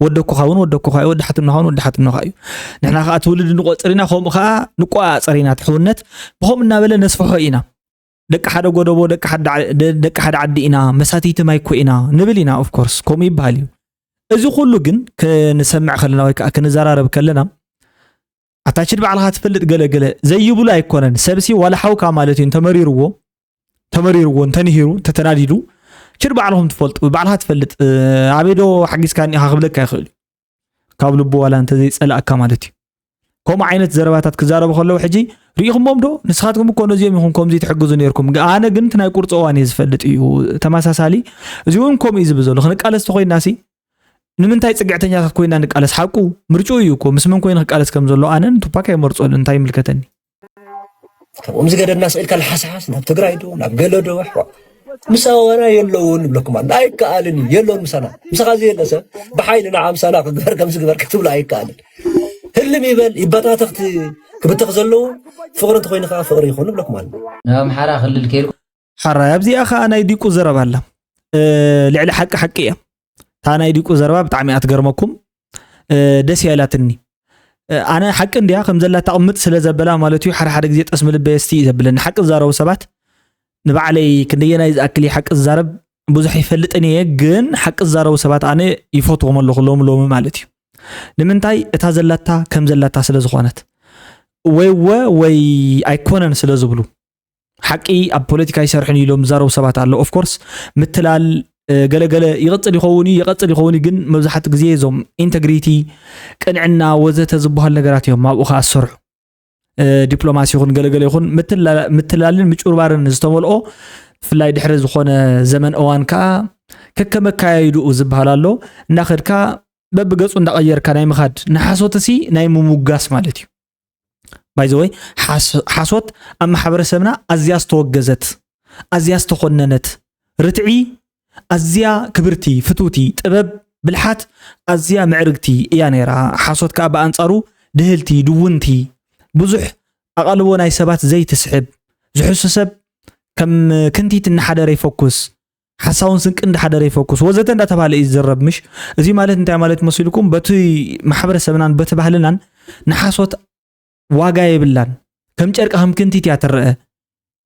ወደኩኻ እውን ወደኩኻ እዩ ወዲ ሓትኖኻ እውን ወዲ ሓትኖኻ እዩ ንሕና ከዓ ትውልድ ንቆፅር ኢና ከምኡ ከዓ ንቆፃፀር ኢና ትሕውነት ብኸምኡ እናበለ ነስፍሖ ኢና ደቂ ሓደ ጎደቦ ደቂ ሓደ ዓዲ ኢና መሳትይቲ ማይ ኮ ኢና ንብል ኢና ኦፍኮርስ ከምኡ ይበሃል እዩ እዚ ኩሉ ግን ክንሰምዕ ከለና ወይ ከዓ ክንዘራረብ ከለና ኣታችድ ባዕልኻ ትፈልጥ ገለገለ ዘይብሉ ኣይኮነን ሰብሲ ዋላ ሓውካ ማለት እዩ እንተመሪርዎ ተመሪርዎ እንተንሂሩ እንተተናዲዱ ችድ ባዕልኹም ትፈልጡ ባዕልኻ ትፈልጥ ኣበይ ዶ ሓጊዝካ እኒኻ ክብለካ ይኽእል እዩ ካብ ልቡ ዋላ እንተዘይፀላእካ ማለት እዩ ከምኡ ዓይነት ዘረባታት ክዛረቡ ከለዉ ሕጂ ርኢኹሞም ዶ ንስኻትኩም እኮ ነዚኦም ኢኹም ከምዚ ትሕግዙ ነርኩም ኣነ ግን ናይ ቁርፂ እዋን እየ ዝፈልጥ እዩ ተመሳሳሊ እዚ እውን ከምኡ እዩ ዝብል ዘሎ ክንቃለስ ተኮይናሲ ንምንታይ ፅግዕተኛታት ኮይና ንቃለስ ሓቁ ምርጭኡ እዩ እኮ ምስ መን ኮይኑ ክቃለስ ከም ዘሎ ኣነ ንቱፓክ ኣይመርፀሉ እንታይ ይምልከተኒ ካብኦም ዝገደድና ስኢልካ ልሓስሓስ ናብ ትግራይ ዶ ናብ ገለ ዶ ኣሕዋ ምሳና የለውን ንብለኩም ኣለ ኣይከኣልን እዩ የለውን ምሳና ምሳኻ ዘየለ ሰብ ብሓይሊ ንዓ ምሳና ክግበር ከም ዝግበር ክትብሎ ኣይከኣልን ህልም ይበል ይበታተኽቲ ክብተኽ ዘለዎ ፍቕሪ እንተኮይኑ ከዓ ፍቕሪ ይኹን ንብለኩም ኣለ ናብ ኣምሓራ ክልል ከይድኩም ሓራይ ኣብዚኣ ከዓ ናይ ዲቁ ዘረባ ኣላ ልዕሊ ሓቂ ሓቂ እያ እታ ናይ ዲቁ ዘረባ ብጣዕሚ እያ ትገርመኩም ደስ እያ ኢላትኒ ኣነ ሓቂ እንድያ ከም ዘላ ተቕምጥ ስለ ዘበላ ማለት እዩ ሓደ ሓደ ግዜ ጠስሚ ልበየ ስቲ እዩ ዘብለኒ ሓቂ ዝዛረቡ ሰባት ንባዕለይ ክንደየናይ ዝኣክል እዩ ሓቂ ዝዛረብ ብዙሕ ይፈልጥን እየ ግን ሓቂ ዝዛረቡ ሰባት ኣነ ይፈትዎም ኣለኹ ሎሚ ሎሚ ማለት እዩ ንምንታይ እታ ዘላታ ከም ዘላታ ስለ ዝኾነት ወይ ወ ወይ ኣይኮነን ስለ ዝብሉ ሓቂ ኣብ ፖለቲካ ይሰርሕን ኢሎም ዝዛረቡ ሰባት ኣለዉ ኦፍኮርስ ምትላል ገለገለ ይቕፅል ይኸውን እዩ ይቐፅል ይኸውን እዩ ግን መብዛሕትኡ ግዜ እዞም ኢንተግሪቲ ቅንዕና ወዘተ ዝበሃሉ ነገራት እዮም ኣብኡ ከዓ ዝሰርሑ ዲፕሎማሲ ይኹን ገለገለ ይኹን ምትላልን ምጭርባርን ዝተመልኦ ብፍላይ ድሕሪ ዝኾነ ዘመን እዋን ከዓ ከከመካያይድኡ ዝበሃል ኣሎ እናኸድካ በብገፁ እንዳቐየርካ ናይ ምኻድ ንሓሶትሲ ናይ ምሙጋስ ማለት እዩ ባይዘወይ ሓሶት ኣብ ማሕበረሰብና ኣዝያ ዝተወገዘት ኣዝያ ዝተኾነነት ርትዒ ኣዝያ ክብርቲ ፍትውቲ ጥበብ ብልሓት ኣዝያ ምዕርግቲ እያ ነይራ ሓሶት ከዓ ብኣንፃሩ ድህልቲ ድውንቲ ብዙሕ ኣቓልቦ ናይ ሰባት ዘይትስሕብ ዝሕሱ ሰብ ከም ክንቲት እናሓደረ ይፈኩስ ሓሳውን ስንቂ እንዳሓደረ ይፈኩስ ወዘተ እንዳተባሃለ እዩ ዝዘረብ ምሽ እዚ ማለት እንታይ ማለት መሲልኩም በቲ ማሕበረሰብናን በቲ ባህልናን ንሓሶት ዋጋ የብላን ከም ጨርቂ ከም ክንቲት እያ ትረአ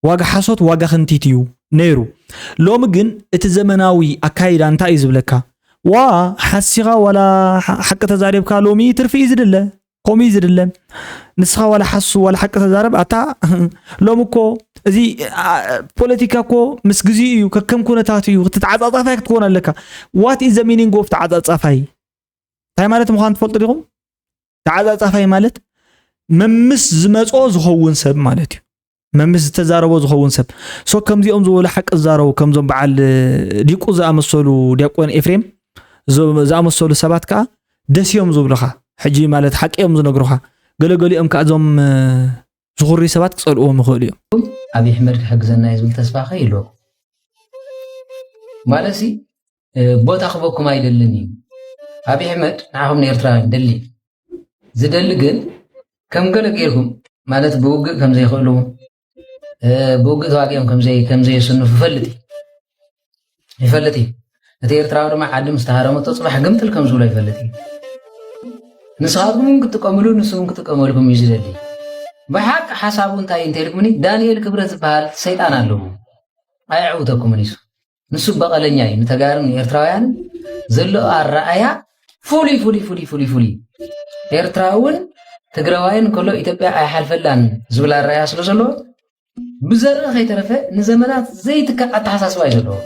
ዋጋ ሓሶት ዋጋ ክንቲት እዩ ነይሩ ሎሚ ግን እቲ ዘመናዊ ኣካይዳ እንታይ እዩ ዝብለካ ዋ ሓሲኻ ዋላ ሓቂ ተዛሪብካ ሎሚ ትርፊ እዩ ዝድለ ከምኡ እዩ ዝድለ ንስኻ ዋላ ሓሱ ዋላ ሓቂ ተዛረብ ኣታ ሎም እኮ እዚ ፖለቲካ እኮ ምስ ግዜኡ እዩ ከከም ኩነታቱ እዩ ትተዓፃፃፋይ ክትኮን ኣለካ what is the meaning of ተዓፃፃፋይ እንታይ ማለት ምዃን ትፈልጡ ዲኹም ተዓፃፃፋይ ማለት መምስ ዝመፅኦ ዝኸውን ሰብ ማለት እዩ መምስ ዝተዛረቦ ዝኸውን ሰብ ሶ ከምዚኦም ዝበሉ ሓቂ ዝዛረቡ ከምዞም በዓል ዲቁ ዝኣመሰሉ ዲያቆን ኤፍሬም ዝኣመሰሉ ሰባት ከዓ ደስ እዮም ዝብሉኻ ሕጂ ማለት ሓቂ እዮም ዝነግሩኻ ገለገሊኦም ከዓ እዞም ዝኹሪ ሰባት ክጸልእዎም ይኽእሉ እዮም። ኣብይ ኣሕመድ ክሕግዘና እዩ ዝብል ተስፋ ከ ይህልወኩም ማለት ሲ ቦታ ክበኩም ኣይደልን እዩ። ኣብይ ኣሕመድ ንዓኹም ንኤርትራውያን ደሊ ዝደሊ ግን ከም ገለ ገይርኩም ማለት ብውግእ ከም ዘይኽእሉ ብውግእ ተዋጊኦም ከም ዘይ ከም ዘየስንፉ ይፈልጥ እዩ ይፈልጥ እዩ። እቲ ኤርትራዊ ድማ ዓዲ ምስ ተሃረመቶ ጽባሕ ግምጥል ከም ዝብሎ ይፈልጥ እዩ። ንስኻትኩም እውን ክትጥቀምሉ ንሱ እውን ክጥቀመልኩም እዩ ዝደሊ። ብሓቂ ሓሳቡ እንታይ እንተልኩምኒ ዳንኤል ክብረት ዝበሃል ሰይጣን ኣለዎ። ኣየዕውተኩምን እዩ። ንሱ በቐለኛ እዩ። ንተጋርን ንኤርትራውያን ዘሎ ኣረኣያ ፍሉይ ፍሉይ ፍሉይ ፍሉይ ፍሉይ ኤርትራ እውን ትግራዋይን ከሎ ኢትዮጵያ ኣይሓልፈላን ዝብል ኣረኣያ ስለ ዘለዎ ብዘርኢ ከይተረፈ ንዘመናት ዘይትካእ ኣተሓሳስባ እዩ ዘለዎ።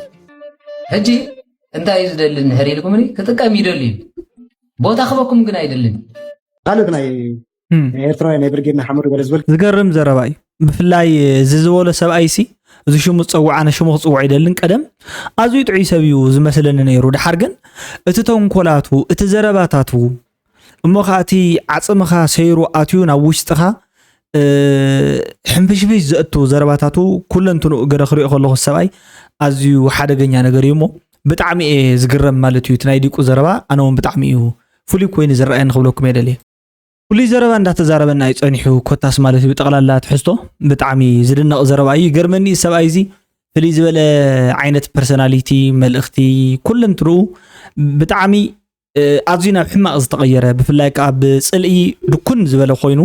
ሕጂ እንታይ እዩ ዝደሊ እንድሕር ኢልኩምኒ ክጥቀም ይደሊ እዩ። ቦታ ክበኩም ግን ኣይደልን። ካልኦት ናይ ኤርትራውያን ናይ ብርጌድ ንሓመዱ ገለ ዝበልክ ዝገርም ዘረባ እዩ። ብፍላይ እዚ ዝበሎ ሰብኣይ ሲ እዚ ሽሙ ዝፀውዕ ኣነ ሽሙ ክፅውዕ ይደልን ቀደም ኣዝዩ ጥዑይ ሰብ እዩ ዝመስለኒ ነይሩ። ድሓር ግን እቲ ተንኮላቱ እቲ ዘረባታቱ እሞ ከዓ እቲ ዓፅምኻ ሰይሩ ኣትዩ ናብ ውሽጥኻ ሕንፍሽፍሽ ዘእቱ ዘረባታቱ ኩለንትንኡ ገለ ክሪኦ ከለኹ ሰብኣይ ኣዝዩ ሓደገኛ ነገር እዩ እሞ ብጣዕሚ እየ ዝግረም ማለት እዩ። እቲ ናይ ዲቁ ዘረባ ኣነ እውን ብጣዕሚ እዩ ፍሉይ ኮይኑ ዝረኣየኒ ክብለኩም እየ ደልየ። ፍሉይ ዘረባ እንዳተዛረበና እዩ ጸኒሑ ኮታስ ማለት እዩ። ብጠቕላላ ትሕዝቶ ብጣዕሚ ዝድነቕ ዘረባ እዩ። ይገርመኒ እዩ ሰብኣይ እዚ ፍልይ ዝበለ ዓይነት ፐርሰናሊቲ መልእኽቲ ኩለንትንኡ ብጣዕሚ ኣዝዩ ናብ ሕማቕ ዝተቐየረ ብፍላይ ከዓ ብጽልኢ ድኩን ዝበለ ኮይኑ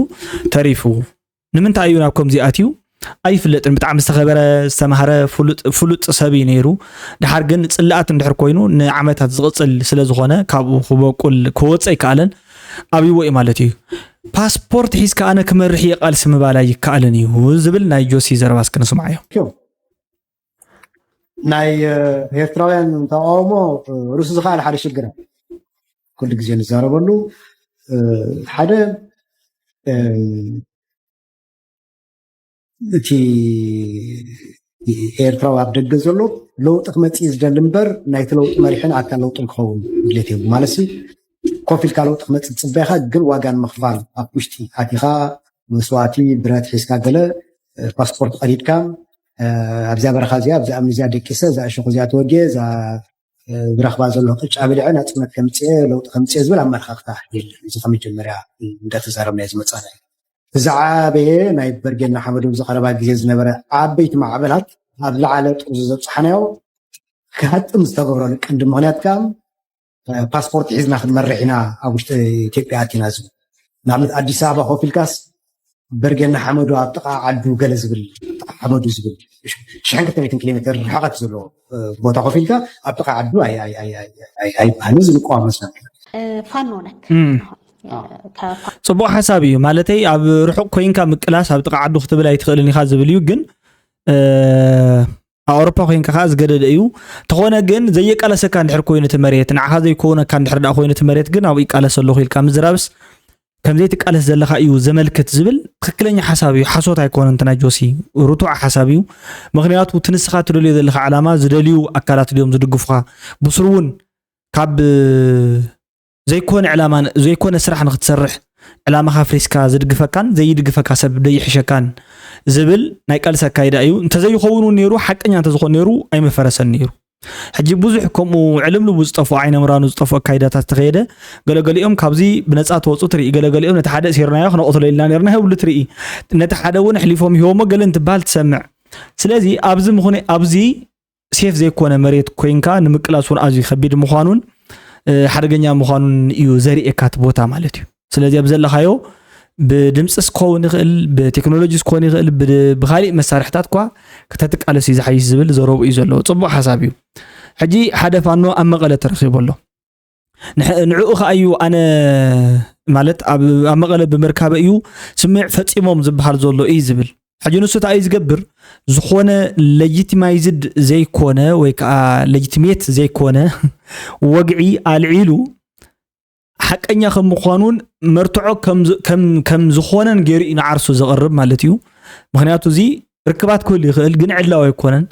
ተሪፉ። ንምንታይ እዩ ናብ ከምዚ ኣትዩ ኣይፍለጥን። ብጣዕሚ ዝተኸበረ ዝተማህረ ፍሉጥ ፍሉጥ ሰብ እዩ ነይሩ። ድሓር ግን ጽላኣት እንድሕር ኮይኑ ንዓመታት ዝቕጽል ስለ ዝኾነ ካብኡ ክበቁል ክወጽእ ኣይከኣለን። ኣብይዎ እዩ ማለት እዩ። ፓስፖርት ሒዝካ ኣነ ክመርሕ እየ ቃልሲ ምባል ኣይከኣልን እዩ ዝብል ናይ ጆሲ ዘረባ እስኪ ንስምዓዮ። ናይ ኤርትራውያን ተቃውሞ ርእሱ ዝኸኣለ ሓደ ሽግር ኩሉ ግዜ ንዛረበሉ ሓደ እቲ ኤርትራዊ ኣብ ደገ ዘሎ ለውጢ ክመፅእ ዝደሊ እምበር ናይቲ ለውጢ መሪሕን ኣካል ለውጥን ክኸውን ድሌት የብሉ ማለት ሲ ኮፍ ኢልካ ለውጢ ክመፅእ ዝፅበኻ ግን ዋጋ ንምኽፋል ኣብ ውሽጢ ኣቲኻ መስዋእቲ ብረት ሒዝካ ገለ ፓስፖርት ቀዲድካ ኣብዚኣ በረኻ እዚኣ ኣብዚኣ እምኒ እዚኣ ደቂሰ እዛ እሾኽ እዚኣ ተወዲየ እዛ ዝረኽባ ዘሎ ቅጫ በሊዐ ናፅነት ከምፅኤ ለውጢ ከምፅኤ ዝብል ኣመለኻኽታ የለን። እዚ ከመጀመርያ እንዳተዛረብናዮ ዝመፃና እዩ። ዝዓበየ ናይ በርጌድ ንሓመዱ ዝቐረባ ግዜ ዝነበረ ዓበይቲ ማዕበላት ኣብ ዝለዓለ ጥርዙ ዘብፅሓናዮ ክሃጥም ዝተገብረሉ ቀንዲ ምኽንያት ከዓ ፓስፖርት ሒዝና ክንመርሕ ኢና ኣብ ውሽጢ ኢትዮጵያ ኣቲና ዝብል ንኣብነት ኣዲስ ኣበባ ኮፍ ኢልካስ በርጌድ ንሓመዱ ኣብ ጥቓ ዓዱ ገለ ዝብል ጥቓ ሓመዱ ዝብል ሽሕን ክልተ ሚእትን ኪሎ ሜትር ርሕቐት ዘለዎ ቦታ ኮፍ ኢልካ ኣብ ጥቓ ዓዱ ኣይበሃልን እዚ ንቋም መስና ፋኖ ነክ ጽቡቕ ሓሳብ እዩ ማለተይ ኣብ ርሑቕ ኮይንካ ምቅላስ ኣብ ጥቓ ዓዱ ክትብል ኣይትኽእልን ኢኻ ዝብል እዩ ግን ኣብ ኣውሮፓ ኮይንካ ከዓ ዝገደደ እዩ ተኾነ ግን ዘየቃለሰካ እንድሕር ኮይኑ እቲ መሬት ንዓኻ ዘይከውነካ እንድሕር ዳ ኮይኑ እቲ መሬት ግን ኣብኡ ይቃለስ ኣለኹ ኢልካ ምዝራብስ ከምዘይትቃለስ ዘለኻ እዩ ዘመልክት ዝብል ትክክለኛ ሓሳብ እዩ ሓሶት ኣይኮነን እቲ ናይ ጆሲ ርቱዕ ሓሳብ እዩ ምክንያቱ እቲ ንስኻ ትደልዮ ዘለኻ ዕላማ ዝደልዩ ኣካላት ድዮም ዝድግፉኻ ብስሩ እውን ካብ ዘይኮነ ዕላማ ዘይኮነ ስራሕ ንክትሰርሕ ዕላማኻ ኣፍሪስካ ዝድግፈካን ዘይድግፈካ ሰብ ደይሕሸካን ዝብል ናይ ቃልሲ ኣካይዳ እዩ እንተዘይኸውን እውን ነይሩ ሓቀኛ እንተዝኾን ነይሩ ኣይመፈረሰን ነይሩ ሕጂ ብዙሕ ከምኡ ዕልምልቡ ዝጠፍኦ ዓይነ ምራኑ ዝጠፍኦ ኣካይዳታት ተኸየደ ገለገሊኦም ካብዚ ብነፃ ተወፁ ትርኢ ገለገሊኦም ነቲ ሓደ እሲርናዮ ክነቕትሎ ኢልና ነርና ይብሉ ትርኢ ነቲ ሓደ እውን ኣሕሊፎም ይህቦሞ ገለ እንትበሃል ትሰምዕ ስለዚ ኣብዚ ምኹነ ኣብዚ ሴፍ ዘይኮነ መሬት ኮይንካ ንምቅላስ እውን ኣዝዩ ከቢድ ምዃኑን ሓደገኛ ምዃኑን እዩ ዘርእየካ እቲ ቦታ ማለት እዩ ስለዚ ኣብ ዘለኻዮ ብድምፅስ ክኸውን ይኽእል ብቴክኖሎጂስ ክኾን ይኽእል ብካሊእ መሳርሕታት እኳ ከተትቃለስ እዩ ዝሓይሽ ዝብል ዘረቡ እዩ ዘለዎ ፅቡቕ ሓሳብ እዩ ሕጂ ሓደ ፋኖ ኣብ መቐለ ተረኺቡ ኣሎ ንዕኡ ከዓ እዩ ኣነ ማለት ኣብ መቐለ ብምርካበ እዩ ስምዕ ፈፂሞም ዝበሃል ዘሎ እዩ ዝብል ሕጂ ንሱ እንታይ እዩ ዝገብር ዝኾነ ሌጂቲማይዝድ ዘይኮነ ወይ ከዓ ሌጂቲሜት ዘይኮነ ወግዒ ኣልዒሉ ሓቀኛ ከም ምዃኑን መርትዖ ከም ዝኾነን ገይሩ እዩ ንዓርሱ ዘቕርብ ማለት እዩ ምክንያቱ እዚ ርክባት ክህሉ ይኽእል ግን ዕላዊ ኣይኮነን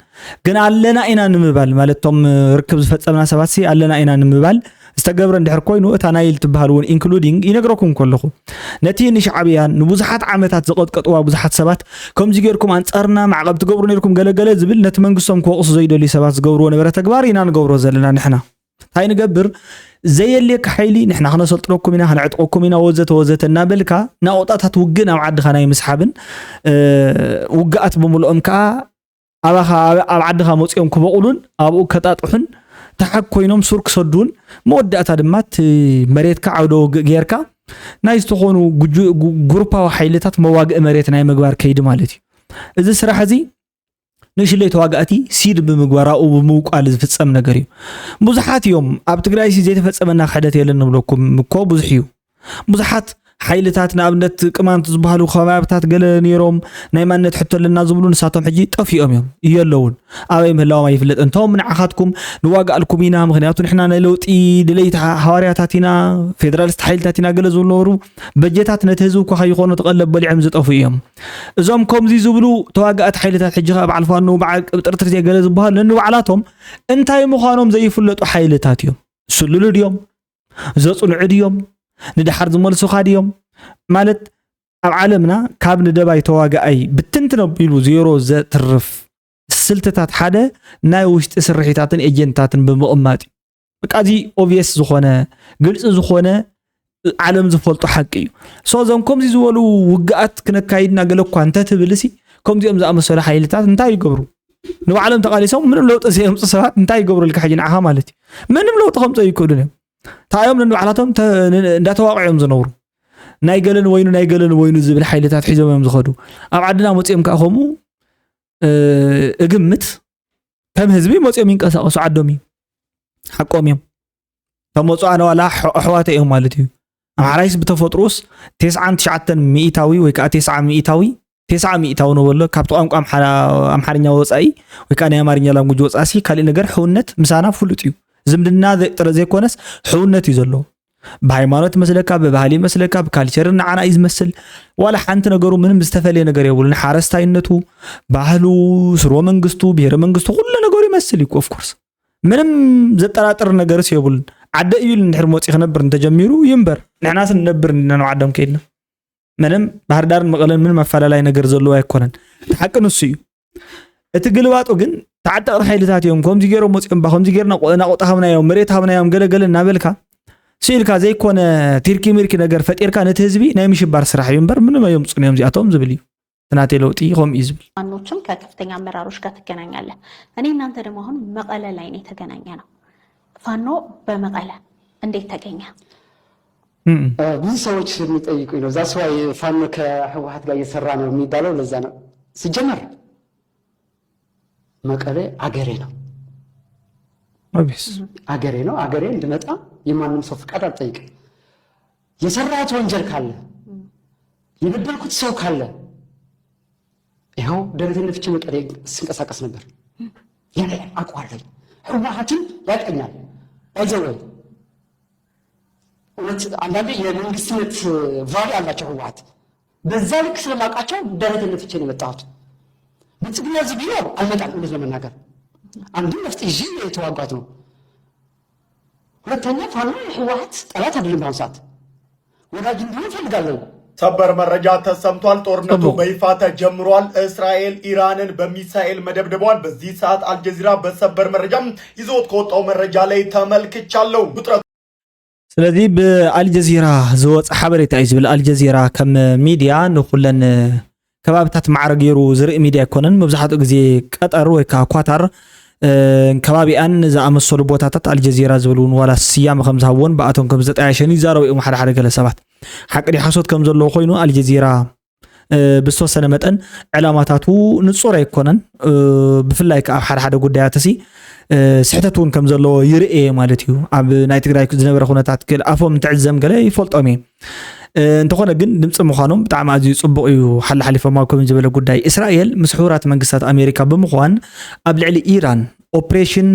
ግን ኣለና ኢና ንምባል ማለት ቶም ርክብ ዝፈፀምና ሰባት ኣለና ኢና ንምባል ዝተገብረ እንድሕር ኮይኑ እታ ናይል ትበሃል እውን ኢንክሉዲንግ ይነግረኩም ከለኹ ነቲ ንሻዕብያን ንብዙሓት ዓመታት ዘቐጥቀጥዋ ብዙሓት ሰባት ከምዚ ጌርኩም ኣንጻርና ማዕቐብ ትገብሩ ነርኩም ገለገለ ዝብል ነቲ መንግስቶም ክወቕሱ ዘይደልዩ ሰባት ዝገብርዎ ነበረ ተግባር ኢና ንገብሮ ዘለና ንሕና እንታይ ንገብር ዘየልየካ ሓይሊ ንሕና ክነሰልጥነኩም ኢና ክነዕጥቐኩም ኢና ወዘተ ወዘተ እናበልካ ናቆጣታት ውግእ ናብ ዓድኻ ናይ ምስሓብን ውግኣት ብምልኦም ከዓ ኣባኻ ኣብ ዓድኻ መፂኦም ክበቑሉን ኣብኡ ከጣጥሑን ተሓክ ኮይኖም ሱር ክሰዱን መወዳእታ ድማ እቲ መሬትካ ዓውደ ውግእ ጌርካ ናይ ዝተኾኑ ጉሩፓዊ ሓይልታት መዋግኢ መሬት ናይ ምግባር ከይዲ ማለት እዩ እዚ ስራሕ እዚ ንእሽለይ ተዋጋእቲ ሲድ ብምግባር ኣብኡ ብምውቃል ዝፍፀም ነገር እዩ ብዙሓት እዮም ኣብ ትግራይ ሲ ዘይተፈፀመና ክሕደት የለን ንብለኩም እኮ ብዙሕ እዩ ብዙሓት ሓይልታት ንኣብነት ቅማንት ዝበሃሉ ከባብታት ገለ ነይሮም ናይ ማንነት ሕቶ ኣለና ዝብሉ ንሳቶም ሕጂ ጠፊኦም እዮም የለውን ኣበይ ምህላዎም ኣይፍለጥን እንቶም ንዓኻትኩም ንዋጋኣልኩም ኢና ምክንያቱ ንሕና ናይ ለውጢ ድለይቲ ሃዋርያታት ኢና ፌደራሊስት ሓይልታት ኢና ገለ ዝብሉ ነበሩ በጀታት ነቲ ህዝቢ እኳ ከይኾኑ ተቐለብ በሊዖም ዝጠፉ እዮም እዞም ከምዚ ዝብሉ ተዋጋእቲ ሓይልታት ሕጂ ከኣ በዓል ፋኖ በዓል ቅብጥርጥር ዘይገለ ዝበሃሉ ነንባዕላቶም እንታይ ምዃኖም ዘይፍለጡ ሓይልታት እዮም ስሉሉ ድዮም ዘጽንዑ ድዮም ንድሓር ዝመልሱኻ ድዮም ማለት ኣብ ዓለምና ካብ ንደባይ ተዋጋኣይ ብትንትን ኣቢሉ ዜሮ ዘትርፍ ስልትታት ሓደ ናይ ውሽጢ ስርሒታትን ኤጀንትታትን ብምቕማጥ እዩ በቃ እዚ ኦብቪየስ ዝኾነ ግልፂ ዝኾነ ዓለም ዝፈልጦ ሓቂ እዩ ሶ እዞም ከምዚ ዝበሉ ውግኣት ክነካይድና ገለ እኳ እንተትብል ሲ ከምዚኦም ዝኣመሰሉ ሓይልታት እንታይ ይገብሩ ንባዕሎም ተቃሊሶም ምንም ለውጢ ዘየምፁ ሰባት እንታይ ይገብሩ ኢልካ ሕጂ ንዓኻ ማለት እዩ ምንም ለውጢ ከምፀ ይክእሉን እዮም ታዮም ንባዕላቶም እንዳተዋቅዖም ዝነብሩ ናይ ገለን ወይኑ ናይ ገለን ወይኑ ዝብል ሓይልታት ሒዞም እዮም ዝኸዱ ኣብ ዓድና መፅኦም ከዓ ከምኡ እግምት ከም ህዝቢ መፅኦም ይንቀሳቀሱ ዓዶም እዩ ሓቆም እዮም ተመፁ ኣነ ዋላ ኣሕዋተ እዮም ማለት እዩ ኣምሓራይስ ብተፈጥሮስ ቴስዓን ትሽዓተን ሚእታዊ ወይ ከዓ ቴስዓ ሚእታዊ ቴስዓ ሚእታዊ ንበሎ ካብቲ ቋንቋ ኣምሓርኛ ወፃኢ ወይ ከዓ ናይ ኣማርኛ ላንጉጅ ወፃሲ ካሊእ ነገር ሕውነት ምሳና ፍሉጥ እዩ ዝምድና ጥረ ዘይኮነስ ሕውነት እዩ ዘለዎ ብሃይማኖት መስለካ ብባህሊ መስለካ ብካልቸርን ንዓና እዩ ዝመስል ዋላ ሓንቲ ነገሩ ምንም ዝተፈለየ ነገር የብሉን ሓረስታይነቱ ባህሉ ስርወ መንግስቱ ብሄረ መንግስቱ ኩሉ ነገሩ ይመስል እዩ ኦፍኮርስ ምንም ዘጠራጥር ነገርስ የብሉን ዓደ እዩ ኢሉ እንድሕር መፂ ክነብር እንተጀሚሩ ይንበር ንሕናስ ንነብር እንዲና ናብ ዓዶም ከይድና ምንም ባህርዳርን መቐለን ምንም ኣፈላላይ ነገር ዘለዎ ኣይኮነን እቲ ሓቂ ንሱ እዩ እቲ ግልባጡ ግን ተዓጠቕቲ ሓይልታት እዮም ከምዚ ገይሮም መፂኦም ባ ከምዚ ገይርና ናቆጣ ሃብናዮም መሬት ሃብናዮም ገለገለ እናበልካ ስኢልካ ዘይኮነ ቲርኪ ሚርኪ ነገር ፈጢርካ ነቲ ህዝቢ ናይ ምሽባር ስራሕ እዩ እምበር ምንም ኣየምፁን እዮም እዚኣቶም ዝብል እዩ እቲ ናተይ ለውጢ ከምኡ እዩ ዝብል ፋኖችም ከከፍተኛ አመራሮች ጋር ትገናኛለህ። እኔ እናንተ ደግሞ አሁን መቀለ ላይ ነው የተገናኘነው። ፋኖ በመቀለ እንዴት ተገኘ? ብዙ ሰዎች የሚጠይቁኝ ነው። That's why ፋኖ ከህወሓት ጋር እየሰራ ነው የሚባለው ለዛ ነው። ሲጀመር መቀሌ አገሬ ነው፣ አገሬ ነው። አገሬ እንድመጣ የማንም ሰው ፍቃድ አልጠይቅም። የሰራሁት ወንጀል ካለ የበደልኩት ሰው ካለ ይኸው ደረቴን ነፍቼ መቀሌ ስንቀሳቀስ ነበር። ያኔ አውቀዋለሁ። ህወሓትን ያውቀኛል። By the way እውነት አንዳንዴ የመንግስትነት value አላቸው ህወሓት። በዛ ልክ ስለማውቃቸው ደረቴን ነፍቼ ነው የመጣሁት። ብልጽግና እዚህ ቢኖር አልመጣም። እውነት ለመናገር አንድም ነፍጥ ይዤ የተዋጋሁት ነው። ሁለተኛ ፋኖ የህወሓት ጠላት አይደለም። በአሁኑ ሰዓት ወዳጅ እንዲሆን እፈልጋለሁ። ሰበር መረጃ ተሰምቷል። ጦርነቱ በይፋ ተጀምሯል። እስራኤል ኢራንን በሚሳኤል መደብደቧን በዚህ ሰዓት አልጀዚራ በሰበር መረጃ ይዞት ከወጣው መረጃ ላይ ተመልክቻለሁ። ውጥረቱ ስለዚ ብኣልጀዚራ ዝወፀ ሓበሬታ እዩ ዝብል ኣልጀዚራ ከም ሚድያ ንኩለን ከባብታት ማዕረ ገይሩ ዝርኢ ሚድያ ኣይኮነን መብዛሕትኡ ግዜ ቀጠር ወይ ከዓ ኳታር ከባቢኣን ዝኣመሰሉ ቦታታት ኣልጀዚራ ዝብል እውን ዋላ ስያመ ከም ዝሃብዎን ብኣቶም ከም ዝተጠያሸን ይዛረቡ እዮም ሓደ ሓደ ገለ ሰባት ሓቂ ድዩ ሓሶት ከም ዘለዎ ኮይኑ ኣልጀዚራ ብዝተወሰነ መጠን ዕላማታቱ ንፁር ኣይኮነን ብፍላይ ከዓ ኣብ ሓደ ሓደ ጉዳያት ሲ ስሕተት እውን ከም ዘለዎ ይርእ ማለት እዩ ኣብ ናይ ትግራይ ዝነበረ ኩነታት ክል ኣፎም እንትዕዘም ገለ ይፈልጦም እየ እንተኾነ ግን ድምፂ ምዃኖም ብጣዕሚ ኣዝዩ ፅቡቕ እዩ ሓላሓሊፎም ኣብ ከምዚ ዝበለ ጉዳይ እስራኤል ምስ ሕቡራት መንግስታት ኣሜሪካ ብምዃን ኣብ ልዕሊ ኢራን ኦፕሬሽን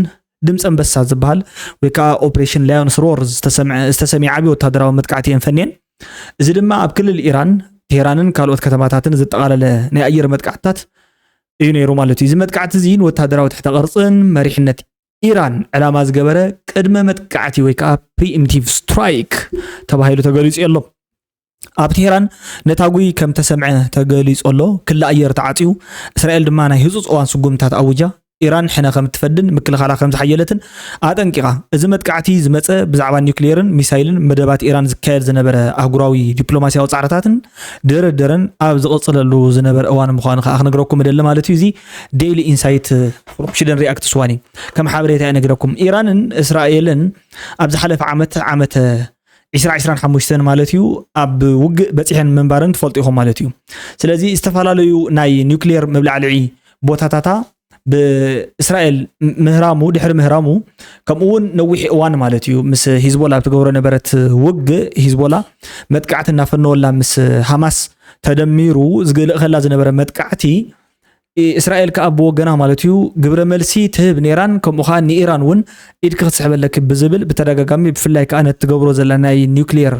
ድምፂ ኣንበሳ ዝበሃል ወይ ከዓ ኦፕሬሽን ላዮንስ ሮር ዝተሰምዐ ዝተሰሚዐ ዓብዪ ወታደራዊ መጥቃዕቲ እየን ፈንየን እዚ ድማ ኣብ ክልል ኢራን ቴህራንን ካልኦት ከተማታትን ዘጠቓለለ ናይ ኣየር መጥቃዕትታት እዩ ነይሩ ማለት እዩ እዚ መጥቃዕቲ እዚ ንወታደራዊ ትሕተ ቅርፅን መሪሕነት ኢራን ዕላማ ዝገበረ ቅድመ መጥቃዕቲ ወይ ከዓ ፕሪኢምፕቲቭ ስትራይክ ተባሂሉ ተገሊጹ ኣሎ። ኣብ ቴህራን ነታጒ ከም ተሰምዐ ተገሊጹ ኣሎ። ክሊ ኣየር ተዓጽዩ፣ እስራኤል ድማ ናይ ህጹጽ እዋን ስጉምታት ኣውጃ። ኢራን ሕነ ከም እትፈድን ምክልኻላ ከም ዝሓየለትን ኣጠንቂቓ። እዚ መጥቃዕቲ ዝመጸ ብዛዕባ ኒውክሌርን ሚሳይልን መደባት ኢራን ዝካየድ ዝነበረ ኣህጉራዊ ዲፕሎማሲያዊ ጻዕርታትን ድርድርን ኣብ ዝቕጽለሉ ዝነበረ እዋን ምዃኑ ከኣ ክነግረኩም እደሊ ማለት እዩ። እዚ ዴይሊ ኢንሳይት ፍሮም ሽደን ሪኣክት ስዋኒ ከም ሓበሬታ እየ ነግረኩም። ኢራንን እስራኤልን ኣብ ዝሓለፈ ዓመት ዓመተ ዕስራ ዕስራን ሓሙሽተን ማለት እዩ ኣብ ውግእ በጺሐን ምንባረን ትፈልጡ ኢኹም ማለት እዩ። ስለዚ ዝተፈላለዩ ናይ ኒውክሌር መብላዕልዒ ቦታታታ ብእስራኤል ምህራሙ ድሕሪ ምህራሙ ከምኡ እውን ነዊሕ እዋን ማለት እዩ ምስ ሂዝቦላ ኣብ ትገብሮ ነበረት ውግእ ሂዝቦላ መጥቃዕቲ እናፈነወላ ምስ ሃማስ ተደሚሩ ዝልእኸላ ዝነበረ መጥቃዕቲ እስራኤል ከኣ ብወገና ማለት እዩ ግብረ መልሲ ትህብ ነይራን ከምኡ ከዓ ንኢራን እውን ኢድኪ ክትስሕበለኪ ብዝብል ብተደጋጋሚ ብፍላይ ከዓ ነቲ ትገብሮ ዘላ ናይ ኒውክሊየር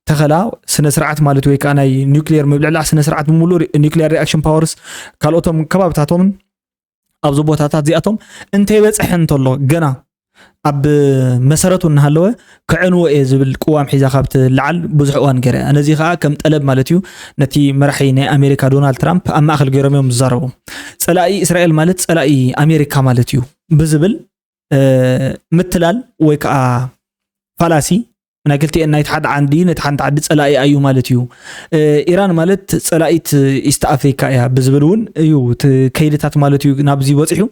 ተኸላ ስነ ስርዓት ማለት ወይ ከዓ ናይ ኒውክሊየር ምብልዕላዕ ስነ ስርዓት ብምሉእ ኒውክሊየር ሪኣክሽን ፓወርስ ካልኦቶም ከባብታቶምን ኣብዚ ቦታታት እዚኣቶም እንተይበፅሐ እንተሎ ገና ኣብ መሰረቱ እናሃለወ ክዕንዎ እየ ዝብል ቅዋም ሒዛ ካብ ትለዓል ብዙሕ እዋን ገይረ እያ። ነዚ ከዓ ከም ጠለብ ማለት እዩ ነቲ መራሒ ናይ ኣሜሪካ ዶናልድ ትራምፕ ኣብ ማእኸል ገይሮም እዮም ዝዛረቡ። ፀላኢ እስራኤል ማለት ፀላኢ ኣሜሪካ ማለት እዩ ብዝብል ምትላል ወይ ከዓ ፋላሲ ናይ ክልቲኤን ናይቲ ሓደ ዓንዲ ነቲ ሓንቲ ዓዲ ፀላኢ ኣዩ ማለት እዩ። ኢራን ማለት ፀላኢት ኢስት ኣፍሪካ እያ ብዝብል እውን እዩ እቲ ከይድታት ማለት እዩ ናብዚ በፂሑ።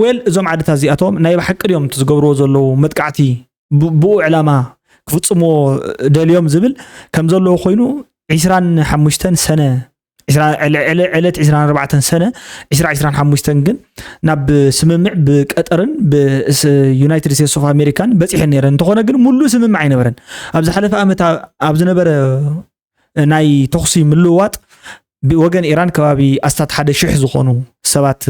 ወል እዞም ዓድታት እዚኣቶም ናይ ብሓቂ ድዮም እቲ ዝገብርዎ ዘለዉ መጥቃዕቲ ብኡ ዕላማ ክፍፅምዎ ደልዮም ዝብል ከም ዘለዎ ኮይኑ ዕስራን ሓሙሽተን ሰነ ዕለት ዕስራን ኣርባዕተን ሰነ ዕስራ ዕስራን ሓሙሽተን ግን ናብ ስምምዕ ብቀጠርን ብዩናይትድ ስቴትስ ኦፍ ኣሜሪካን በፂሐን ነረን። እንተኾነ ግን ሙሉእ ስምምዕ ኣይነበረን። ኣብ ዝሓለፈ ዓመት ኣብ ዝነበረ ናይ ተኹሲ ምልውዋጥ ብወገን ኢራን ከባቢ ኣስታት ሓደ ሽሕ ዝኾኑ ሰባት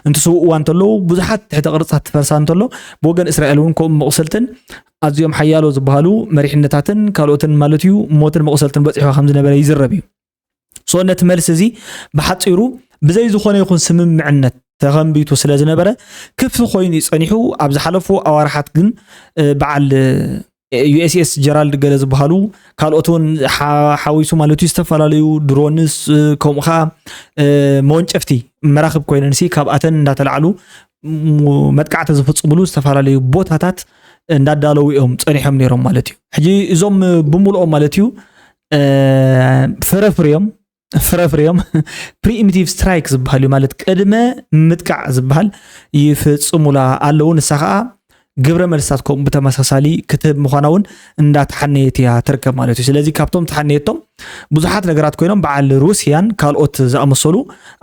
እንትስውእዋ እንተለዉ ብዙሓት ትሕተ ቅርፅታት ትፈርሳ እንተሎ ብወገን እስራኤል እውን ከምኡ መቕሰልትን ኣዝዮም ሓያሎ ዝበሃሉ መሪሕነታትን ካልኦትን ማለት እዩ ሞትን መቕሰልትን በፂሖ ከም ዝነበረ ይዝረብ እዩ። ሶ ነቲ መልሲ እዚ ብሓፂሩ ብዘይ ዝኾነ ይኹን ስምምዕነት ተኸንቢቱ ስለ ዝነበረ ክፍቲ ኮይኑ እዩ ፀኒሑ። ኣብ ዝሓለፉ ኣዋርሓት ግን በዓል ዩኤስኤስ ጀራልድ ገለ ዝበሃሉ ካልኦት እውን ሓዊሱ ማለት እዩ ዝተፈላለዩ ድሮንስ ከምኡ ከዓ መወንጨፍቲ መራክብ ኮይነን ሲ ካብኣተን እንዳተላዕሉ መጥቃዕቲ ዝፍፅምሉ ዝተፈላለዩ ቦታታት እንዳዳለዉ እዮም ፀኒሖም ነይሮም ማለት እዩ። ሕጂ እዞም ብምልኦም ማለት እዩ ፍረፍርዮም ፍረፍርዮም ፕሪኢምፕቲቭ ስትራይክ ዝበሃል እዩ ማለት ቅድመ ምጥቃዕ ዝበሃል ይፍፅሙላ ኣለዉ። ንሳ ከዓ ግብረ መልስታት ከምኡ ብተመሳሳሊ ክትህብ ምዃና እውን እንዳተሓነየት እያ ትርከብ ማለት እዩ። ስለዚ ካብቶም ተሓነየቶም ብዙሓት ነገራት ኮይኖም በዓል ሩስያን ካልኦት ዝኣመሰሉ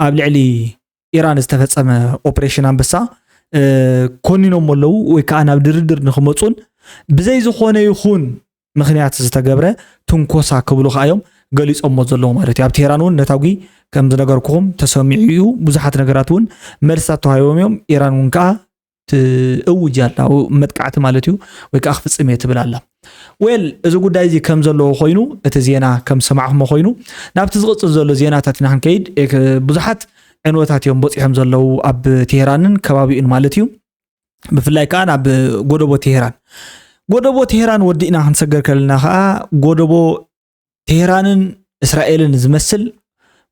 ኣብ ልዕሊ ኢራን ዝተፈፀመ ኦፕሬሽን ኣንበሳ ኮኒኖም ኣለዉ ወይ ከዓ ናብ ድርድር ንክመፁን ብዘይ ዝኾነ ይኹን ምክንያት ዝተገብረ ትንኮሳ ክብሉ ከዓ እዮም ገሊፆሞ ዘለዉ ማለት እዩ። ኣብ ቴህራን እውን ነታጒ ከም ዝነገርኩኹም ተሰሚዑ እዩ። ብዙሓት ነገራት እውን መልስታት ተዋሂቦም እዮም። ኢራን እውን ከዓ ትእውጅ ኣላ መጥቃዕቲ ማለት እዩ ወይ ከዓ ክፍፅም እየ ትብል ኣላ። ወል እዚ ጉዳይ እዚ ከም ዘለዎ ኮይኑ እቲ ዜና ከም ዝሰማዕኹሞ ኮይኑ ናብቲ ዝቕፅል ዘሎ ዜናታት ኢና ክንከይድ። ብዙሓት ዕንወታት እዮም በፂሖም ዘለዉ ኣብ ቴሄራንን ከባቢኡን ማለት እዩ። ብፍላይ ከዓ ናብ ጎደቦ ቴሄራን ጎደቦ ቴሄራን ወዲእና ክንሰገር ከለና ከዓ ጎደቦ ቴሄራንን እስራኤልን ዝመስል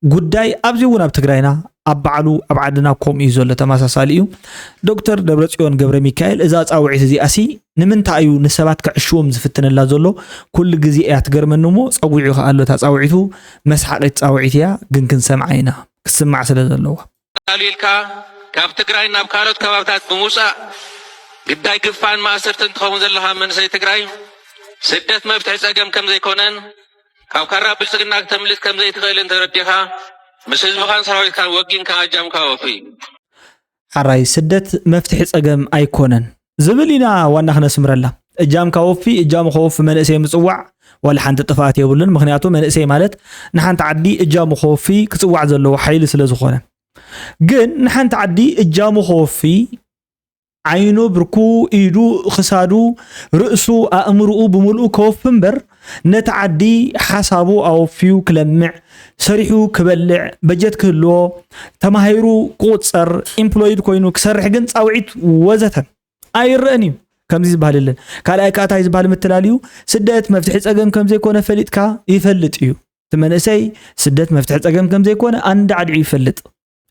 ጉዳይ ኣብዚ እውን ኣብ ትግራይና ኣብ ባዕሉ ኣብ ዓድና ከምኡ እዩ ዘሎ ተመሳሳሊ እዩ። ዶክተር ደብረፅዮን ገብረ ሚካኤል እዛ ፃውዒት እዚኣ ሲ ንምንታይ እዩ ንሰባት ክዕሽዎም ዝፍትነላ ዘሎ? ኩሉ ግዜ እያ ትገርመኒ እሞ ፀዊዑ ከኣ ኣሎ እታ ፃውዒቱ መስሓቂት ፃውዒት እያ ግን ክንሰምዓ ኢና ክስማዕ ስለ ዘለዋ። ቀሊልካ ካብ ትግራይ ናብ ካልኦት ከባብታት ብምውፃእ ግዳይ ግፋን ማእሰርትን ትኸውን ዘለኻ መንእሰይ ትግራይ ስደት መፍትሒ ፀገም ከም ዘይኮነን ካብ ካራ ብልፅግና ክተምልጥ ከም ዘይትኽእልን ተረዲኻ ምስ ህዝብኻን ሰራዊትካን ወጊንካ ኣጃምካ ወፊ። ሓራይ ስደት መፍትሒ ፀገም ኣይኮነን ዝብል ኢና ዋና ክነስምረላ። እጃምካ ወፊ እጃሙ ከወፊ መንእሰይ ምፅዋዕ ዋላ ሓንቲ ጥፍኣት የብሉን። ምክንያቱ መንእሰይ ማለት ንሓንቲ ዓዲ እጃሙ ከወፊ ክፅዋዕ ዘለዎ ሓይሊ ስለ ዝኾነ ግን ንሓንቲ ዓዲ እጃሙ ከወፊ ዓይኑ ብርኩ ኢዱ ክሳዱ ርእሱ ኣእምርኡ ብምልኡ ከወፊ እምበር ነቲ ዓዲ ሓሳቡ ኣወፍዩ ክለምዕ፣ ሰሪሑ ክበልዕ፣ በጀት ክህልዎ፣ ተማሂሩ ክቑጸር፣ ኢምፕሎይድ ኮይኑ ክሰርሕ ግን ጻውዒት ወዘተ ኣይረኣን እዩ። ከምዚ ዝበሃል የለን። ካልኣይ ከኣ እንታይ ዝበሃል ምትላል እዩ? ስደት መፍትሒ ጸገም ከም ዘይኮነ ፈሊጥካ ይፈልጥ እዩ። እቲ መንእሰይ ስደት መፍትሒ ጸገም ከም ዘይኮነ ኣንዳዕዲዑ ይፈልጥ።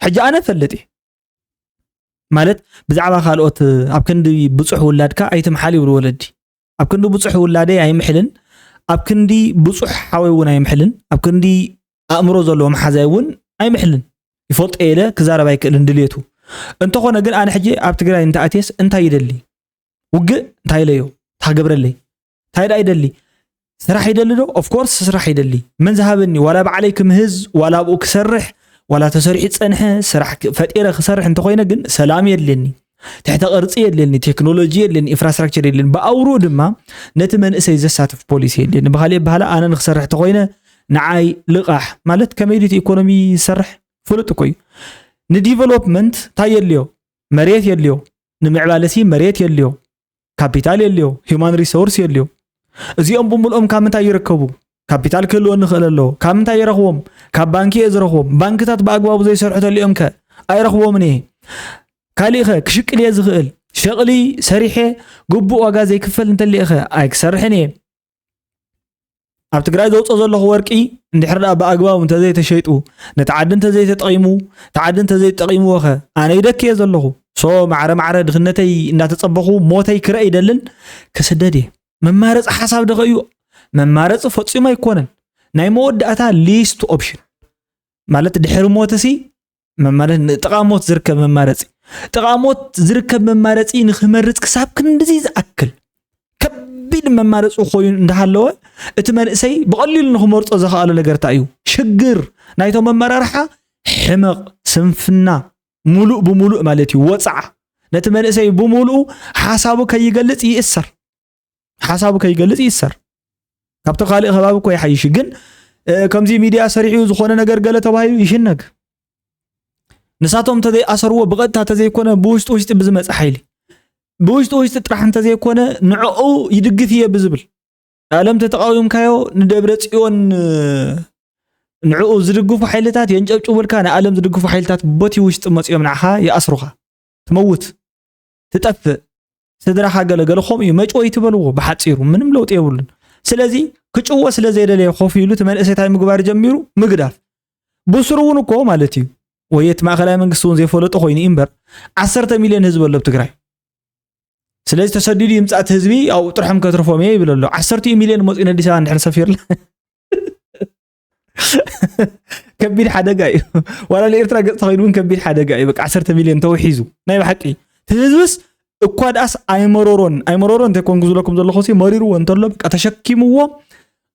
ሕጂ ኣነ እፈልጥ እየ። ማለት ብዛዕባ ካልኦት ኣብ ክንዲ ብጹሕ ውላድካ ኣይትምሓል ይብሉ ወለዲ። ኣብ ክንዲ ብጹሕ ውላደይ ኣይምሕልን፣ ኣብ ክንዲ ብጹሕ ሓወይ እውን ኣይምሕልን፣ ኣብ ክንዲ ኣእምሮ ዘለዎ መሓዛይ እውን ኣይምሕልን። ይፈልጦ ኢለ ክዛረብ ኣይክእልን ድልየቱ። እንተኾነ ግን ኣነ ሕጂ ኣብ ትግራይ እንተኣትየስ እንታይ ይደሊ? ውግእ እንታይ ኢለዮ? እንታይ ክገብረለይ? እንታይ ደኣ ይደሊ? ስራሕ ይደሊ ዶ? ኦፍኮርስ ስራሕ ይደሊ። መን ዝሃበኒ? ዋላ ባዕለይ ክምህዝ፣ ዋላ ኣብኡ ክሰርሕ፣ ዋላ ተሰሪሑ ዝጸንሐ ስራሕ ክ- ፈጢረ ክሰርሕ እንተኾይነ ግን ሰላም የድልየኒ። ትሕተ ቅርጺ የድልየኒ፣ ቴክኖሎጂ የድልየኒ፣ ኢንፍራስትራክቸር የድልየኒ። ብኣውርኡ ድማ ነቲ መንእሰይ ዘሳትፍ ፖሊሲ የድልየኒ። ብኻሊእ ኣበሃህላ ኣነ ንክሰርሕ ተኾይነ ንዓይ ልቓሕ ማለት ከመይ ድዩ እቲ ኢኮኖሚ ዝሰርሕ? ፍሉጥ እኮ እዩ። ንዲቨሎፕመንት እንታይ የድልዮ? መሬት የድልዮ። ንምዕባለሲ መሬት የድልዮ። ካፒታል የድልዮ። ሂውማን ሪሶርስ የድልዮ። እዚኦም ብምልኦም ካብ ምንታይ ይርከቡ? ካፒታል ክህልወኒ ይኽእል ኣለዎ። ካብ ምንታይ ይረኽቦም? ካብ ባንኪ እየ ዝረኽቦም። ባንክታት ብኣግባቡ ዘይሰርሑ ተሊኦም ከ ኣይረኽቦምን እየ። ካሊእ ኸ ክሽቅል እየ ዝኽእል። ሸቕሊ ሰሪሐ ግቡእ ዋጋ ዘይክፈል እንተሊአ ኸ ኣይክሰርሕን እየ። ኣብ ትግራይ ዘውፅኦ ዘለኹ ወርቂ እንድሕር ደኣ ብኣግባቡ እንተዘይተሸይጡ፣ ነቲ ዓዲ እንተዘይተጠቒሙ፣ እቲ ዓዲ እንተዘይተጠቒምዎ ኸ ኣነ ኢደኪ እየ ዘለኹ። ሶ ማዕረ ማዕረ ድኽነተይ እንዳተፀበኹ ሞተይ ክረአ ይደልን ክስደድ እየ። መማረፂ ሓሳብ ደኸ እዩ? መማረፂ ፈፂሙ ኣይኮነን። ናይ መወዳእታ ሊስት ኦፕሽን ማለት ድሕሪ ሞትሲ መማረ- ጥቓ ሞት ዝርከብ መማረፂ ጥቓ ሞት ዝርከብ መማረፂ ንክመርፅ ክሳብ ክንድዚ ዝኣክል ከቢድ መማረፂ ኮይኑ እንዳሃለወ እቲ መንእሰይ ብቐሊሉ ንክመርፆ ዘኽኣሎ ነገር እንታይ እዩ? ሽግር ናይቶም ኣመራርሓ ሕመቕ ስንፍና ሙሉእ ብሙሉእ ማለት እዩ። ወፅዓ ነቲ መንእሰይ ብሙሉኡ ሓሳቡ ከይገልፅ ይእሰር። ሓሳቡ ከይገልጽ ይእሰር። ካብቲ ካልእ ከባቢ እኮ ይሓይሽ እዩ። ግን እ፣ ከምዚ ሚድያ ሰሪሑ ዝኾነ ነገር ገለ ተባሂሉ ይሽነግ። ንሳቶም እንተዘይኣሰርዎ ብቐጥታ እንተዘይኮነ ብውሽጢ ውሽጢ ብዝመጽእ ሓይሊ ብውሽጢ ውሽጢ ጥራሕ እንተዘይኮነ ንዕኡ ይድግፍ እየ ብዝብል ንኣለም ተተቃዊምካዮ ንደብረ ጽዮን እ፣ ንዕኡ ዝድግፉ ሓይልታት የንጨብጭቡልካ። ንኣለም ዝድግፉ ሓይልታት በቲ ውሽጢ መጽዮም ንዓኻ ይኣስሩኻ። ትመውት፣ ትጠፍእ። ስድራኻ ገለ ገለ ከምኡ እዩ። መጭወይ ትበልዎ ብሓጺሩ ምንም ለውጢ የብሉን። ስለዚ ክጭወ ስለ ዘይደለየ ኮፍ ኢሉ እቲ መንእሰይ እንታይ ምግባር ጀሚሩ? ምግዳፍ። ብስሩ እውን እኮ ማለት እዩ። ወይ እቲ ማእኸላይ መንግስቲ እውን ዘይፈለጦ ኮይኑ እዩ እምበር ዓሰርተ ሚልዮን ህዝቢ ኣሎ ኣብ ትግራይ። ስለዚ ተሰዲዱ ይምጻእ እቲ ህዝቢ ኣብኡ ጥርሖም ከትርፎም እየ ይብል ኣሎ። ዓሰርተ ሚልዮን መጺኡ ነዲስ ኣበባ እንድሕር ሰፊርላ ከቢድ ሓደጋ እዩ። ዋላ ንኤርትራ ገጽ ተኸይዱ እውን ከቢድ ሓደጋ እዩ። በቃ ዓሰርተ ሚልዮን ተውሒዙ ናይ ብሓቂ እቲ ህዝብስ እኳ ደኣስ ኣይመረሮን ኣይመረሮን እንተይኮንኩ ዝለኩም ዘለኹ ሲ መሪርዎ እንተሎ በቃ ተሸኪምዎ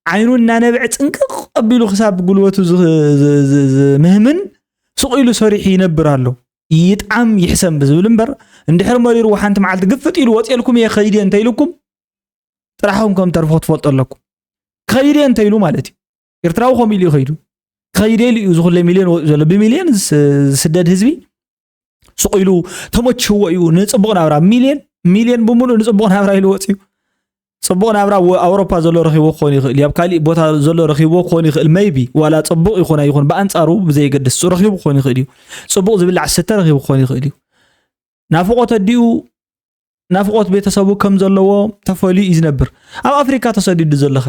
ዓይኑ እናነብዐ ጽንቅቕ ኣቢሉ ክሳብ ጉልበቱ ዝ- ዝ- ዝ- ዝምህምን ስቕ ኢሉ ሰሪሑ ይነብር ኣሎ። ይጥዓም ይሕሰም ብዝብል እምበር እንድሕር መሪርዎ ሓንቲ መዓልቲ ግፍጥ ኢሉ ወፅኤልኩም እየ ከይድ እየ እንተኢልኩም ጥራሕኹም ከም ተርፎ ክትፈልጡ ኣለኩም። ከይድ እየ እንተኢሉ ማለት እዩ። ኤርትራዊ ከምኡ ኢሉ እዩ ከይዱ። ከይድ ኢሉ እዩ ዝኹለ ሚልዮን ወፂኡ ዘሎ። ብሚልዮን ዝስ- ዝስደድ ህዝቢ ስቕ ኢሉ ተመችዎ እዩ ንፅቡቕ ናብራ። ሚልዮን ሚልዮን ብምሉእ ንፅቡቕ ናብራ ኢሉ ወፂኡ። ፅቡቕ ናብራ ኣብ ኣውሮፓ ዘሎ ረኺቦ ክኾን ይኽእል እዩ። ኣብ ካሊእ ቦታ ዘሎ ረኺቦ ክኾን ይኽእል። መይቢ ዋላ ፅቡቕ ይኹን ኣይኹን ብኣንፃሩ ብዘየገድስ ረኺቡ ክኾን ይኽእል እዩ። ፅቡቕ ዝብላዕ ዝስተ ረኺቡ ክኾን ይኽእል እዩ። ናፍቖት ኣዲኡ ናፍቖት ቤተሰቡ ከም ዘለዎ ተፈልዩ እዩ ዝነብር። ኣብ ኣፍሪካ ተሰዲዱ ዘለኸ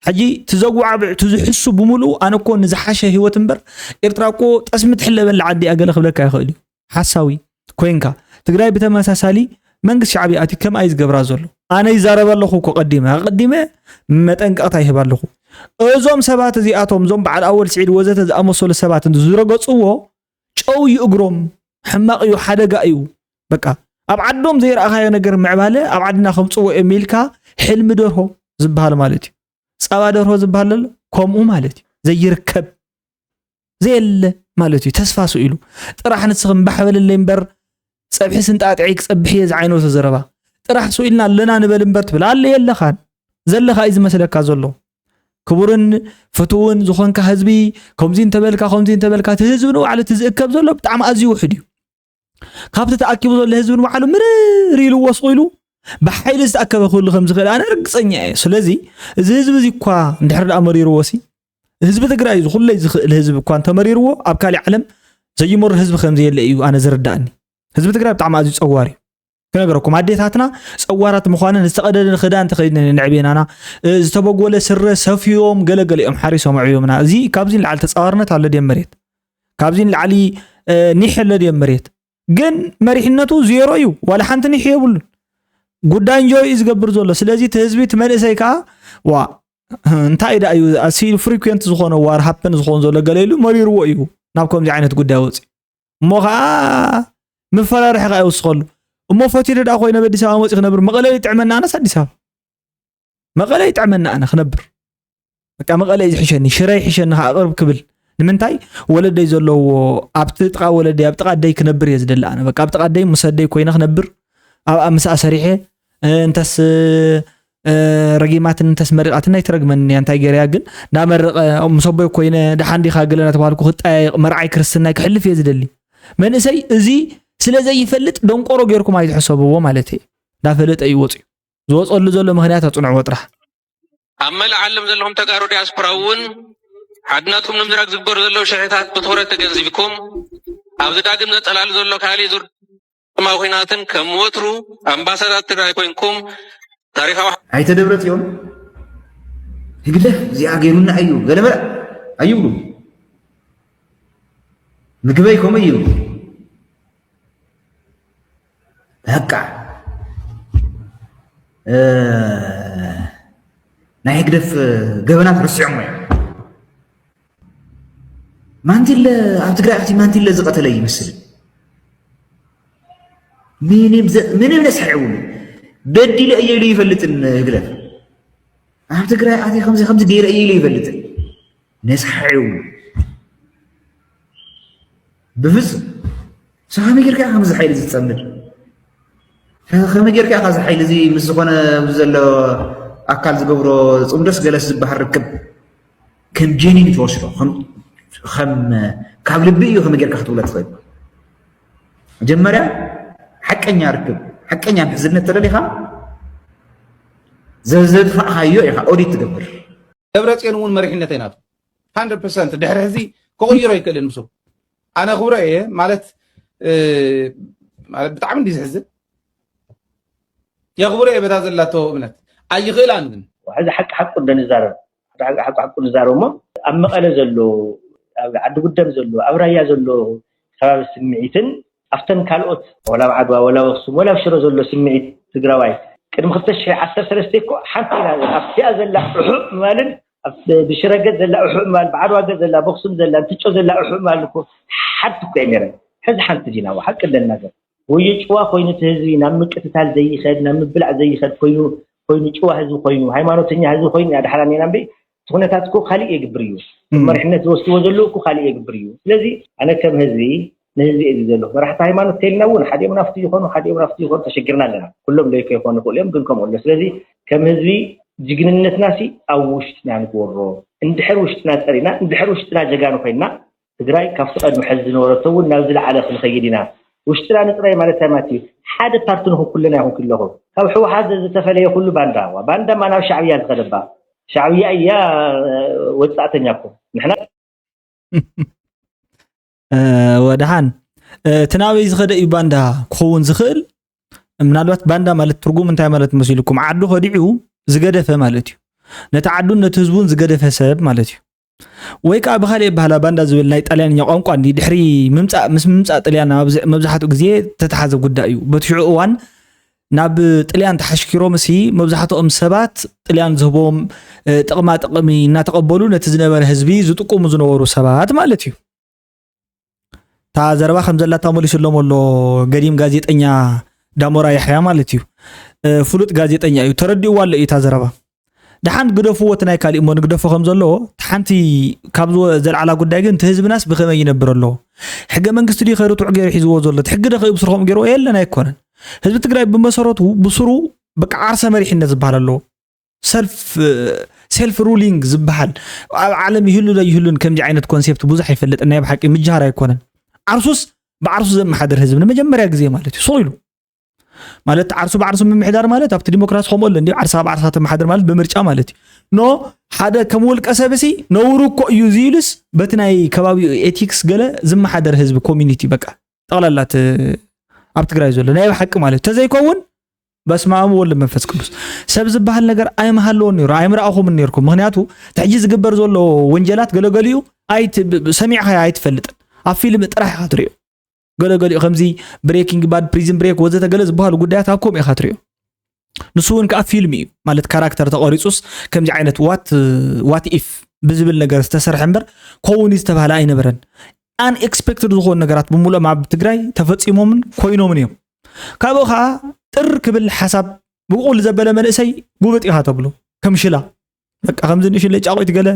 ሕጂ ትዘጓዕብዕ ትዝሕሱ ብምሉኡ ኣነ እኮ ንዝሓሸ ህይወት እምበር ኤርትራ እኮ ጠስሚ ትሕለበላ ዓዲ እያ ገለ ክብለካ ይኽእል እዩ። ሓሳዊ ኮይንካ ትግራይ ብተመሳሳሊ መንግስቲ ሻዕብያ ኣትዩ ከምኣ እዩ ዝገብራ ዘሎ። ኣነ ይዛረብ ኣለኹ እኮ ቀዲመ ኣቐዲመ መጠንቀቕታ ይህብ ኣለኹ። እዞም ሰባት እዚኣቶም እዞም በዓል ኣወል ስዒድ ወዘተ ዝኣመሰሉ ሰባት ዝረገፅዎ ጨው እዩ እግሮም። ሕማቕ እዩ፣ ሓደጋ እዩ። በቃ ኣብ ዓዶም ዘይረኣኻዮ ነገር ምዕባለ ኣብ ዓድና ከምፅዎ እዮም ኢልካ ሕልሚ ደርሆ ዝበሃል ማለት እዩ። ፃባ ደርሆ ዝበሃል ዘሎ ከምኡ ማለት እዩ። ዘይርከብ ዘየለ ማለት እዩ። ተስፋ ስኢሉ ጥራሕ ንስኺ እምባሕ በልለይ እምበር ፀብሒ ስንጣጥዐይ ክፀብሕ እየ ዝዓይነቱ ዘረባ ጥራሕ ስኢልና ኣለና ንበል እምበር ትብል ኣለ የለኻን። ዘለኻ እዩ ዝመስለካ ዘሎ። ክቡርን ፍትውን ዝኾንካ ህዝቢ ከምዚ እንተበልካ ከምዚ እንተበልካ እቲ ህዝቢ ንባዕሉ እቲ ዝእከብ ዘሎ ብጣዕሚ ኣዝዩ ውሕድ እዩ። ካብቲ ተኣኪቡ ዘሎ ህዝቢ ንባዕሉ ምርር ኢልዎ ስቕ ኢሉ ብሓይሊ ዝተኣከበ ክህሉ ከም ዝኽእል ኣነ ርግጸኛ እየ። ስለዚ እዚ ህዝቢ እዚ እኳ እንድሕር ደኣ መሪርዎ ሲ፣ ህዝቢ ትግራይ እዚ ኩለይ ዝኽእል ህዝቢ እኳ እንተመሪርዎ ኣብ ካሊእ ዓለም ዘይመሮ ህዝቢ ከም ዘየለ እዩ ኣነ ዝርዳእኒ። ህዝቢ ትግራይ ብጣዕሚ ኣዝዩ ጸዋር እዩ። ክነገረኩም ኣዴታትና ጸዋራት ምዃነን ዝተቐደደ ክዳን ተኸዲነን ንዕቤናና ዝተበጎለ ስረ ሰፍዮም ገለገለ እዮም ሓሪሶም ኣዕብዮምና። እዚ ካብዚ ንላዕሊ ተጻዋርነት ኣሎ ድየ መሬት? ካብዚ ንላዕሊ ኒሕ ኣሎ ድየ መሬት? ግን መሪሕነቱ ዜሮ እዩ። ዋላ ሓንቲ ኒሕ የብሉን። ጉዳይ እንጆይ እዩ ዝገብር ዘሎ። ስለዚ እቲ ህዝቢ እቲ መንእሰይ ከዓ ዋ እንታይ ዳ እዩ ኣሲ ፍሪኩንት ዝኾነ ዋር ሃፕን ዝኾን ዘሎ ገለ ኢሉ መሪርዎ እዩ ናብ ከምዚ ዓይነት ጉዳይ ወፂ እሞ ከዓ መፈራርሒ ከዓ ይወስኸሉ። እሞ ፈቲደ ዳ ኮይነ ኣብ ኣዲስ ኣበባ መፂ ክነብር መቐለ ይጥዕመና ኣነስ ኣዲስ ኣበባ መቐለ ይጥዕመና ኣነ ክነብር በቃ መቐለ እዩ ዝሕሸኒ ሽረ ይሕሸኒ ከዓ ቅርብ ክብል ንምንታይ ወለደይ ዘለዎ ኣብቲ ጥቃ ወለደይ ኣብ ጥቃ ኣደይ ክነብር እየ ዝደሊ ኣነ በቃ ኣብ ጥቃ ኣደይ ምስ ኣደይ ኮይነ ክነብር ኣብ ምስኣ ሰሪሐ እንተስ ረጊማትን እንተስ መሪቃትን ኣይትረግመኒ እያ እንታይ ገይረያ ግን እንዳመረቀ ምስ ኣቦይ ኮይነ ደሓን ዲኻ ገለ እናተባሃልኩ ክጠያየቅ መርዓይ ክርስትናይ ክሕልፍ እየ ዝደሊ መንእሰይ እዚ ስለ ዘይፈልጥ ደንቆሮ ገይርኩም ኣይትሕሰብዎ ማለት እየ እንዳፈለጠ እዩ ወፅዩ ዝወፀሉ ዘሎ ምክንያት ኣፅንዕዎ ጥራሕ ኣብ መላእ ዓለም ዘለኹም ተጋሩ ዲያስፖራ እውን ሓድነትኩም ንምዝራግ ዝግበሩ ዘለዉ ሽሕታት ብትኹረት ተገንዚብኩም ኣብዚ ዳግም ዘጠላሉ ዘሎ ካሊእ ዙር ድማ ኩናትን ከም ወትሩ ኣምባሳዳር ትግራይ ኮይንኩም ታሪኻዊ ኣይተ ደብረ ፅዮን ህግደፍ እዚኣ ገይሩና እዩ ገለመለ ኣይብሉ ምግበይ ከምኡ እዩ በቃ ናይ ህግደፍ ገበናት ረሲዖሞ እዮም ማንቲለ ኣብ ትግራይ ኣብቲ ማንቲለ ዝቀተለ ይመስል ምንም ነስሐ የብሉ በዲለ እየ ኢሉ ይፈልጥን ህግደፍ ኣብ ትግራይ ኣትየ ከምዚ ከምዚ ገይረ እየ ኢሉ ይፈልጥን ነስሐ የብሉ ብፍፁም ሰ ከመይ ጌርካ ከምዚ ሓይሊ ዝፀምድ ከመይ ጌርካ ኢኻ እዚ ሓይሊ እዚ ምስ ዝኾነ ኣብዚ ዘሎ ኣካል ዝገብሮ ፅምዶስ ገለስ ዝበሃል ርክብ ከም ጀኒን ትወስዶ ከም ካብ ልቢ እዩ ከመይ ጌርካ ክትብሎ ትኽእል መጀመርያ ሓቀኛ ርክብ ሓቀኛ ምሕዝነት ተደሊኻ ዘዘጥፋእኻዮ ኢኻ ኦዲት ትገብር ደብረፅዮን እውን መሪሕነተይ ናቱ ሓንድረድ ፐርሰንት ድሕሪ ሕዚ ክቕይሮ ኣይክእልን ምስ ኣነ ክብሮ እየ ማለት ብጣዕሚ እንዲ ዝሕዝን የኽብሮ እየ በታ ዘላቶ እምነት ኣይኽእላን ግን ሕዚ ሓቂ ሓቁ እንደ ንዛረብ ሓቂ ሓቁ ንዛረብ እሞ ኣብ መቐለ ዘሎ ኣብ ዓዲ ጉደም ዘሎ ኣብ ራያ ዘሎ ከባቢ ስምዒትን ኣብተን ካልኦት ወላ ኣብ ዓድዋ ወላ ኣብ ኣክሱም ወላ ኣብ ሽረ ዘሎ ስምዒት ትግራዋይ ቅድሚ ክልተ ሽሕ ዓሰርተ ሰለስተ እኮ ሓንቲ ኢና ኣብቲኣ ዘላ ዑሑቕ ምባልን ብሽረ ገፅ ዘላ ዑሑቕ ምባል ብዓድዋ ገፅ ዘላ ብኣክሱም ዘላ እንትጮ ዘላ ዑሑቕ ምባል እኮ ሓንቲ እኮ እየ ነይረን ሕዚ ሓንቲ ዲና ሓቂ እንደናገር ወዮ ጭዋ ኮይኑ እቲ ህዝቢ ናብ ምቅትታል ዘይኸድ ናብ ምብላዕ ዘይኸድ ኮይኑ ኮይኑ ጭዋ ህዝቢ ኮይኑ ሃይማኖተኛ ህዝቢ ኮይኑ ኢና ደሓና ኔና እምበይ እቲ ኩነታት እኮ ካሊእ የግብር እዩ መሪሕነት ዝወስድዎ ዘለዉ እኮ ካሊእ የግብር እዩ ስለዚ ኣነ ከም ህዝቢ ንህዝቢ እየ ዝደሎ መራሕቲ ሃይማኖት ተይልና እውን ሓዲኦም ናፍቲ ይኾኑ ሓዲኦም ናፍቲ ይኾኑ ተሸጊርና ኣለና ኩሎም ለይኮ ይኾኑ ይኽእሉ እዮም ግን ከምኡ ኣሎ ስለዚ ከም ህዝቢ ጅግንነትና ሲ ኣብ ውሽጥና ንግበሮ እንድሕር ውሽጥና ፀሪና እንድሕር ውሽጥና ጀጋኑ ኮይንና ትግራይ ካብቲ ቀድሚ ሕዚ ዝነበረቶ እውን ናብ ዝለዓለ ክንኸይድ ኢና። ውሽጥና ንፅራይ ማለት እንታይ ማለት እዩ? ሓደ ፓርቲ ንኹን ኩልና ይኹን ክለኹ ካብ ህወሓት ዘዝተፈለየ ኩሉ ባንዳ ዋ ባንዳ ማ ናብ ሻዕብያ ዝኸደባ ሻዕብያ እያ ወፃእተኛ እኮ ንሕና ወድሓን እቲ ናበይ ዝኸደ እዩ ባንዳ ክኸውን ዝኽእል ምናልባት ባንዳ ማለት ትርጉም እንታይ ማለት መሲልኩም ዓዱ ከዲዑ ዝገደፈ ማለት እዩ ነቲ ዓዱን ነቲ ህዝቡን ዝገደፈ ሰብ ማለት እዩ ወይ ከዓ ብካሊእ በሃላ ባንዳ ዝብል ናይ ጣልያንኛ ቋንቋ እንዲ ድሕሪ ምምፃእ ምስ ምምፃእ ጥልያን መብዛሕትኡ ግዜ ተተሓዘ ጉዳይ እዩ በቲ ሽዑ እዋን ናብ ጥልያን ተሓሽኪሮም ሲ መብዛሕትኦም ሰባት ጥልያን ዝህቦም ጥቕማ ጥቕሚ እናተቐበሉ ነቲ ዝነበረ ህዝቢ ዝጥቁሙ ዝነበሩ ሰባት ማለት እዩ እታ ዘረባ ከም ዘላታ መሊሱሎም ኣሎ ገዲም ጋዜጠኛ ዳሞራ ያሕያ ማለት እዩ ፍሉጥ ጋዜጠኛ እዩ ተረዲእዋ ኣሎ እዩ እታ ዘረባ ደሓን ግደፍዎ እቲ ናይ ካሊእ እሞ ንግደፎ ከም ዘለዎ ሓንቲ ካብ ዘልዓላ ጉዳይ ግን እቲ ህዝብናስ ብኸመይ ይነብር ኣለዎ ሕገ መንግስቲ ድዩ ከርቱዕ ገይሩ ሒዝዎ ዘሎ እቲ ሕጊ ዶ ከይብስርኩም ገይርዎ የለን ኣይኮነን ህዝቢ ትግራይ ብመሰረቱ ብስሩ በቃ ዓርሰ መሪሕነት ዝበሃል ኣለዎ ሰልፍ ሴልፍ ሩሊንግ ዝበሃል ኣብ ዓለም ይህሉ ዶ ይህሉን ከምዚ ዓይነት ኮንሴፕት ብዙሕ ኣይፈልጥን ናይ ብሓቂ ምጅሃር ኣይኮነን ዓርሱስ ብዓርሱ ዘመሓድር ህዝቢ ንመጀመርያ ግዜ ማለት እዩ ሱቕ ኢሉ ማለት ዓርሱ ብዓርሱ ምምሕዳር ማለት ኣብቲ ዲሞክራሲ ከምኡ ኣሎ እንዲ ዓርሳ ብዓርሳ ተመሓደር ማለት ብምርጫ ማለት እዩ። ኖ ሓደ ከም ውልቀ ሰብሲ ነውሩ እኮ እዩ ዝኢሉስ በቲ ናይ ከባቢኡ ኤቲክስ ገለ ዝመሓደር ህዝቢ ኮሚኒቲ በቃ ጠቕላላ እቲ ኣብ ትግራይ ዘሎ ናይ ብሓቂ ማለት ተዘይከውን በስመ ኣብ ወወልድ መንፈስ ቅዱስ ሰብ ዝበሃል ነገር ኣይምሃለዎን ነይሩ ኣይምረኣኹምን ነይርኩም። ምክንያቱ እቲ ሕጂ ዝግበር ዘሎ ወንጀላት ገለገሊኡ ኣይት- ብ- ብ- ሰሚዕኻዮ ኣይትፈልጥን። ኣብ ፊልም ጥራሕ ኢኻ ትሪኦ። ገለገሊኡ ከምዚ ብሬኪንግ ባድ፣ ፕሪዝን ብሬክ ወዘተ ገለ ዝበሃሉ ጉዳያት ኣብ ከምኡ ኢኻ ትሪኦ። ንሱ እውን ከዓ ፊልም እዩ ማለት ካራክተር ተቐሪፁስ ከምዚ ዓይነት ዋት ዋት ኢፍ ብዝብል ነገር ዝተሰርሐ እምበር ከውን እዩ ዝተባህለ ኣይነበረን። ኣንኤክስፔክትድ ዝኾኑ ነገራት ብምሉኦም ኣብ ትግራይ ተፈፂሞምን ኮይኖምን እዮም። ካብኡ ከዓ ጥር ክብል ሓሳብ ብቁል ዘበለ መንእሰይ ጉብጥ ኢኻ ተብሎ ከም ሽላ በቃ ከምዚ ንእሽለይ ጫቑት ገለ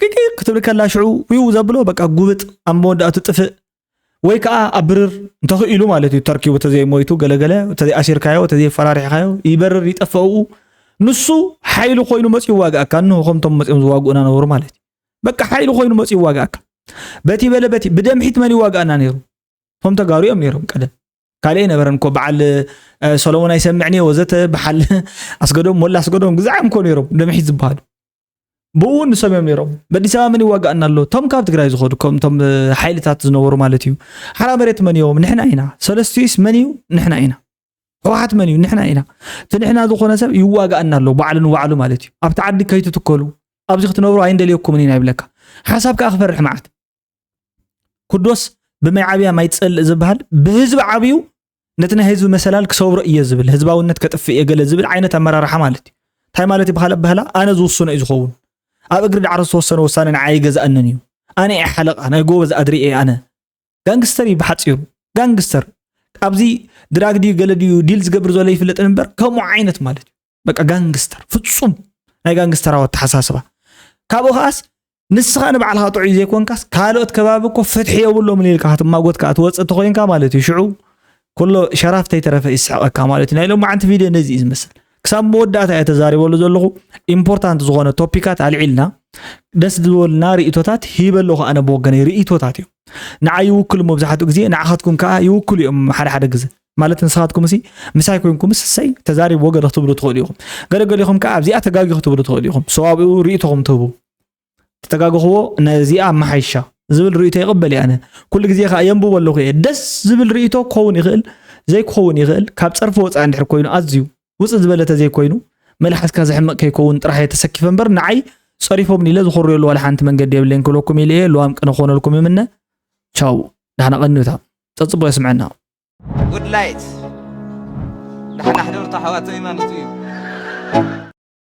ቂቂቅ ክትብል ከላ ሽዑ ዊው ዘብሎ በቃ ጉብጥ ኣብ መወዳእቱ ጥፍእ ወይ ከዓ ኣብ ብርር እንተኽኢሉ ማለት እዩ ተርኪቡ ተዘይሞይቱ ገለገለ ተዘይኣሲርካዮ ተዘይፈራሪሕካዮ ይበርር ይጠፍእ ኣብኡ። ንሱ ሓይሊ ኮይኑ መፂኡ ይዋግኣካ እንሆ ከምቶም መፂኦም ዝዋግኡና ነበሩ ማለት እዩ። በቃ ሓይሊ ኮይኑ መፂኡ ይዋግኣካ። በቲ በለ በቲ ብደምሒት መን ይዋግኣና ነይሩ? እቶም ተጋሩ እዮም ነይሮም ቀደም ካልእ ኣይነበረን እኮ በዓል ሰሎሞን ኣይሰምዕን እየ ወዘተ በዓል ኣስገዶም ሞላ ኣስገዶም ግዛዕም እኮ ነይሮም ደምሒት ዝበሃሉ። ብኡ ንሶም እዮም ነይሮም በኣዲስ ኣበባ መን ይዋጋእና ኣሎ እቶም ካብ ትግራይ ዝኸዱ ከምቶም ሓይልታት ዝነበሩ ማለት እዩ። ሓራ መሬት መን እዮም ንሕና ኢና። ሰለስቲኡስ መን እዩ ንሕና ኢና። ህወሓት መን እዩ ንሕና ኢና። እቲ ንሕና ዝኾነ ሰብ ይዋጋእና ኣሎ ባዕሉ ንባዕሉ ማለት እዩ። ኣብቲ ዓዲ ከይትትከሉ ኣብዚ ክትነብሩ ኣይንደልየኩምን ኢና ይብለካ። ሓሳብ ከዓ ክፈርሕ መዓት ኩዶስ ብማይ ዓብያ ማይ ትፀልእ ዝበሃል ብህዝቢ ዓብዩ ነቲ ናይ ህዝቢ መሰላል ክሰብሮ እየ ዝብል ህዝባውነት ከጥፍእ እየ ገለ ዝብል ዓይነት ኣመራርሓ ማለት እዩ። እንታይ ማለት እዩ ብካልእ ኣበሃላ ኣነ ዝውስኖ እዩ ዝኸውን። ኣብ እግሪ ዳዕሮ ዝተወሰነ ውሳነ ንዓይ ኣይገዝኣንን እዩ። ኣነ እየ ሓለቃ ናይ ጎበዝ ኣድሪ እየ ኣነ። ጋንግስተር እዩ ብሓፂሩ። ጋንግስተር ኣብዚ ድራግ ድዩ ገለ ድዩ ዲል ዝገብር ዘሎ ይፍለጥን እምበር ከምኡ ዓይነት ማለት እዩ። በቃ ጋንግስተር ፍፁም ናይ ጋንግስተራዊ ኣተሓሳስባ። ካብኡ ከዓስ ንስኻ ንባዕልኻ ጥዑይ ዘይኮንካስ ካልኦት ከባቢ እኮ ፍትሒ የብሎምን ኢልካ ክትማጎት ከዓ ትወፅእ ተኮይንካ ማለት እዩ። ሽዑ ኩሎ ሸራፍተይ ተረፈ ይስሕቐካ ማለት እዩ። ናይ ሎማዓንቲ ቪድዮ ነዚ እዩ ዝመስል። ክሳብ መወዳእታ እየ ተዛሪበሉ ዘለኹ። ኢምፖርታንት ዝኾነ ቶፒካት ኣልዒልና ደስ ዝበሉና ርእቶታት ሂበ ኣለኹ። ኣነ ብወገነይ ርእቶታት እዮም ንዓይ ይውክሉ። መብዛሕትኡ ግዜ ንዓኻትኩም ከዓ ይውክሉ እዮም። ሓደ ሓደ ግዜ ማለት ንስኻትኩም ሲ ምሳይ ኮይንኩም ሰይ ተዛሪብዎ ገለ ክትብሉ ትኽእሉ ኢኹም። ገለገሊኹም ከዓ ኣብዚኣ ተጋጊ ክትብሉ ትኽእሉ ኢኹም። ሰዋብኡ ርእቶኹም ትህቡ። ተተጋገኽዎ ነዚኣ ኣመሓይሻ ዝብል ርእቶ ይቕበል እየ ኣነ። ኩሉ ግዜ ከዓ የንብቦ ኣለኹ እየ። ደስ ዝብል ርእቶ ክኸውን ይኽእል ዘይክኸውን ይኽእል። ካብ ፀርፊ ወፃኢ እንድሕር ኮይኑ ኣዝዩ ውፅእ ዝበለ ተዘይኮይኑ መልሓስካ ዘሕምቕ ከይከውን ጥራሕ እየ ተሰኪፈ እምበር ንዓይ ፀሪፎምኒ ኢለ ዝኾርየሉ ዋላ ሓንቲ መንገዲ የብለይን ክብለኩም ኢለ እየ። ልዋም ቅነ ክኾነልኩም ይምነ። ቻው ዳሕና ቀንዩታ ፀፅቦ የስምዐና። ጉድ ላይት ዳሕና ሕደርቱ ኣሕዋተይ ማለት እዩ።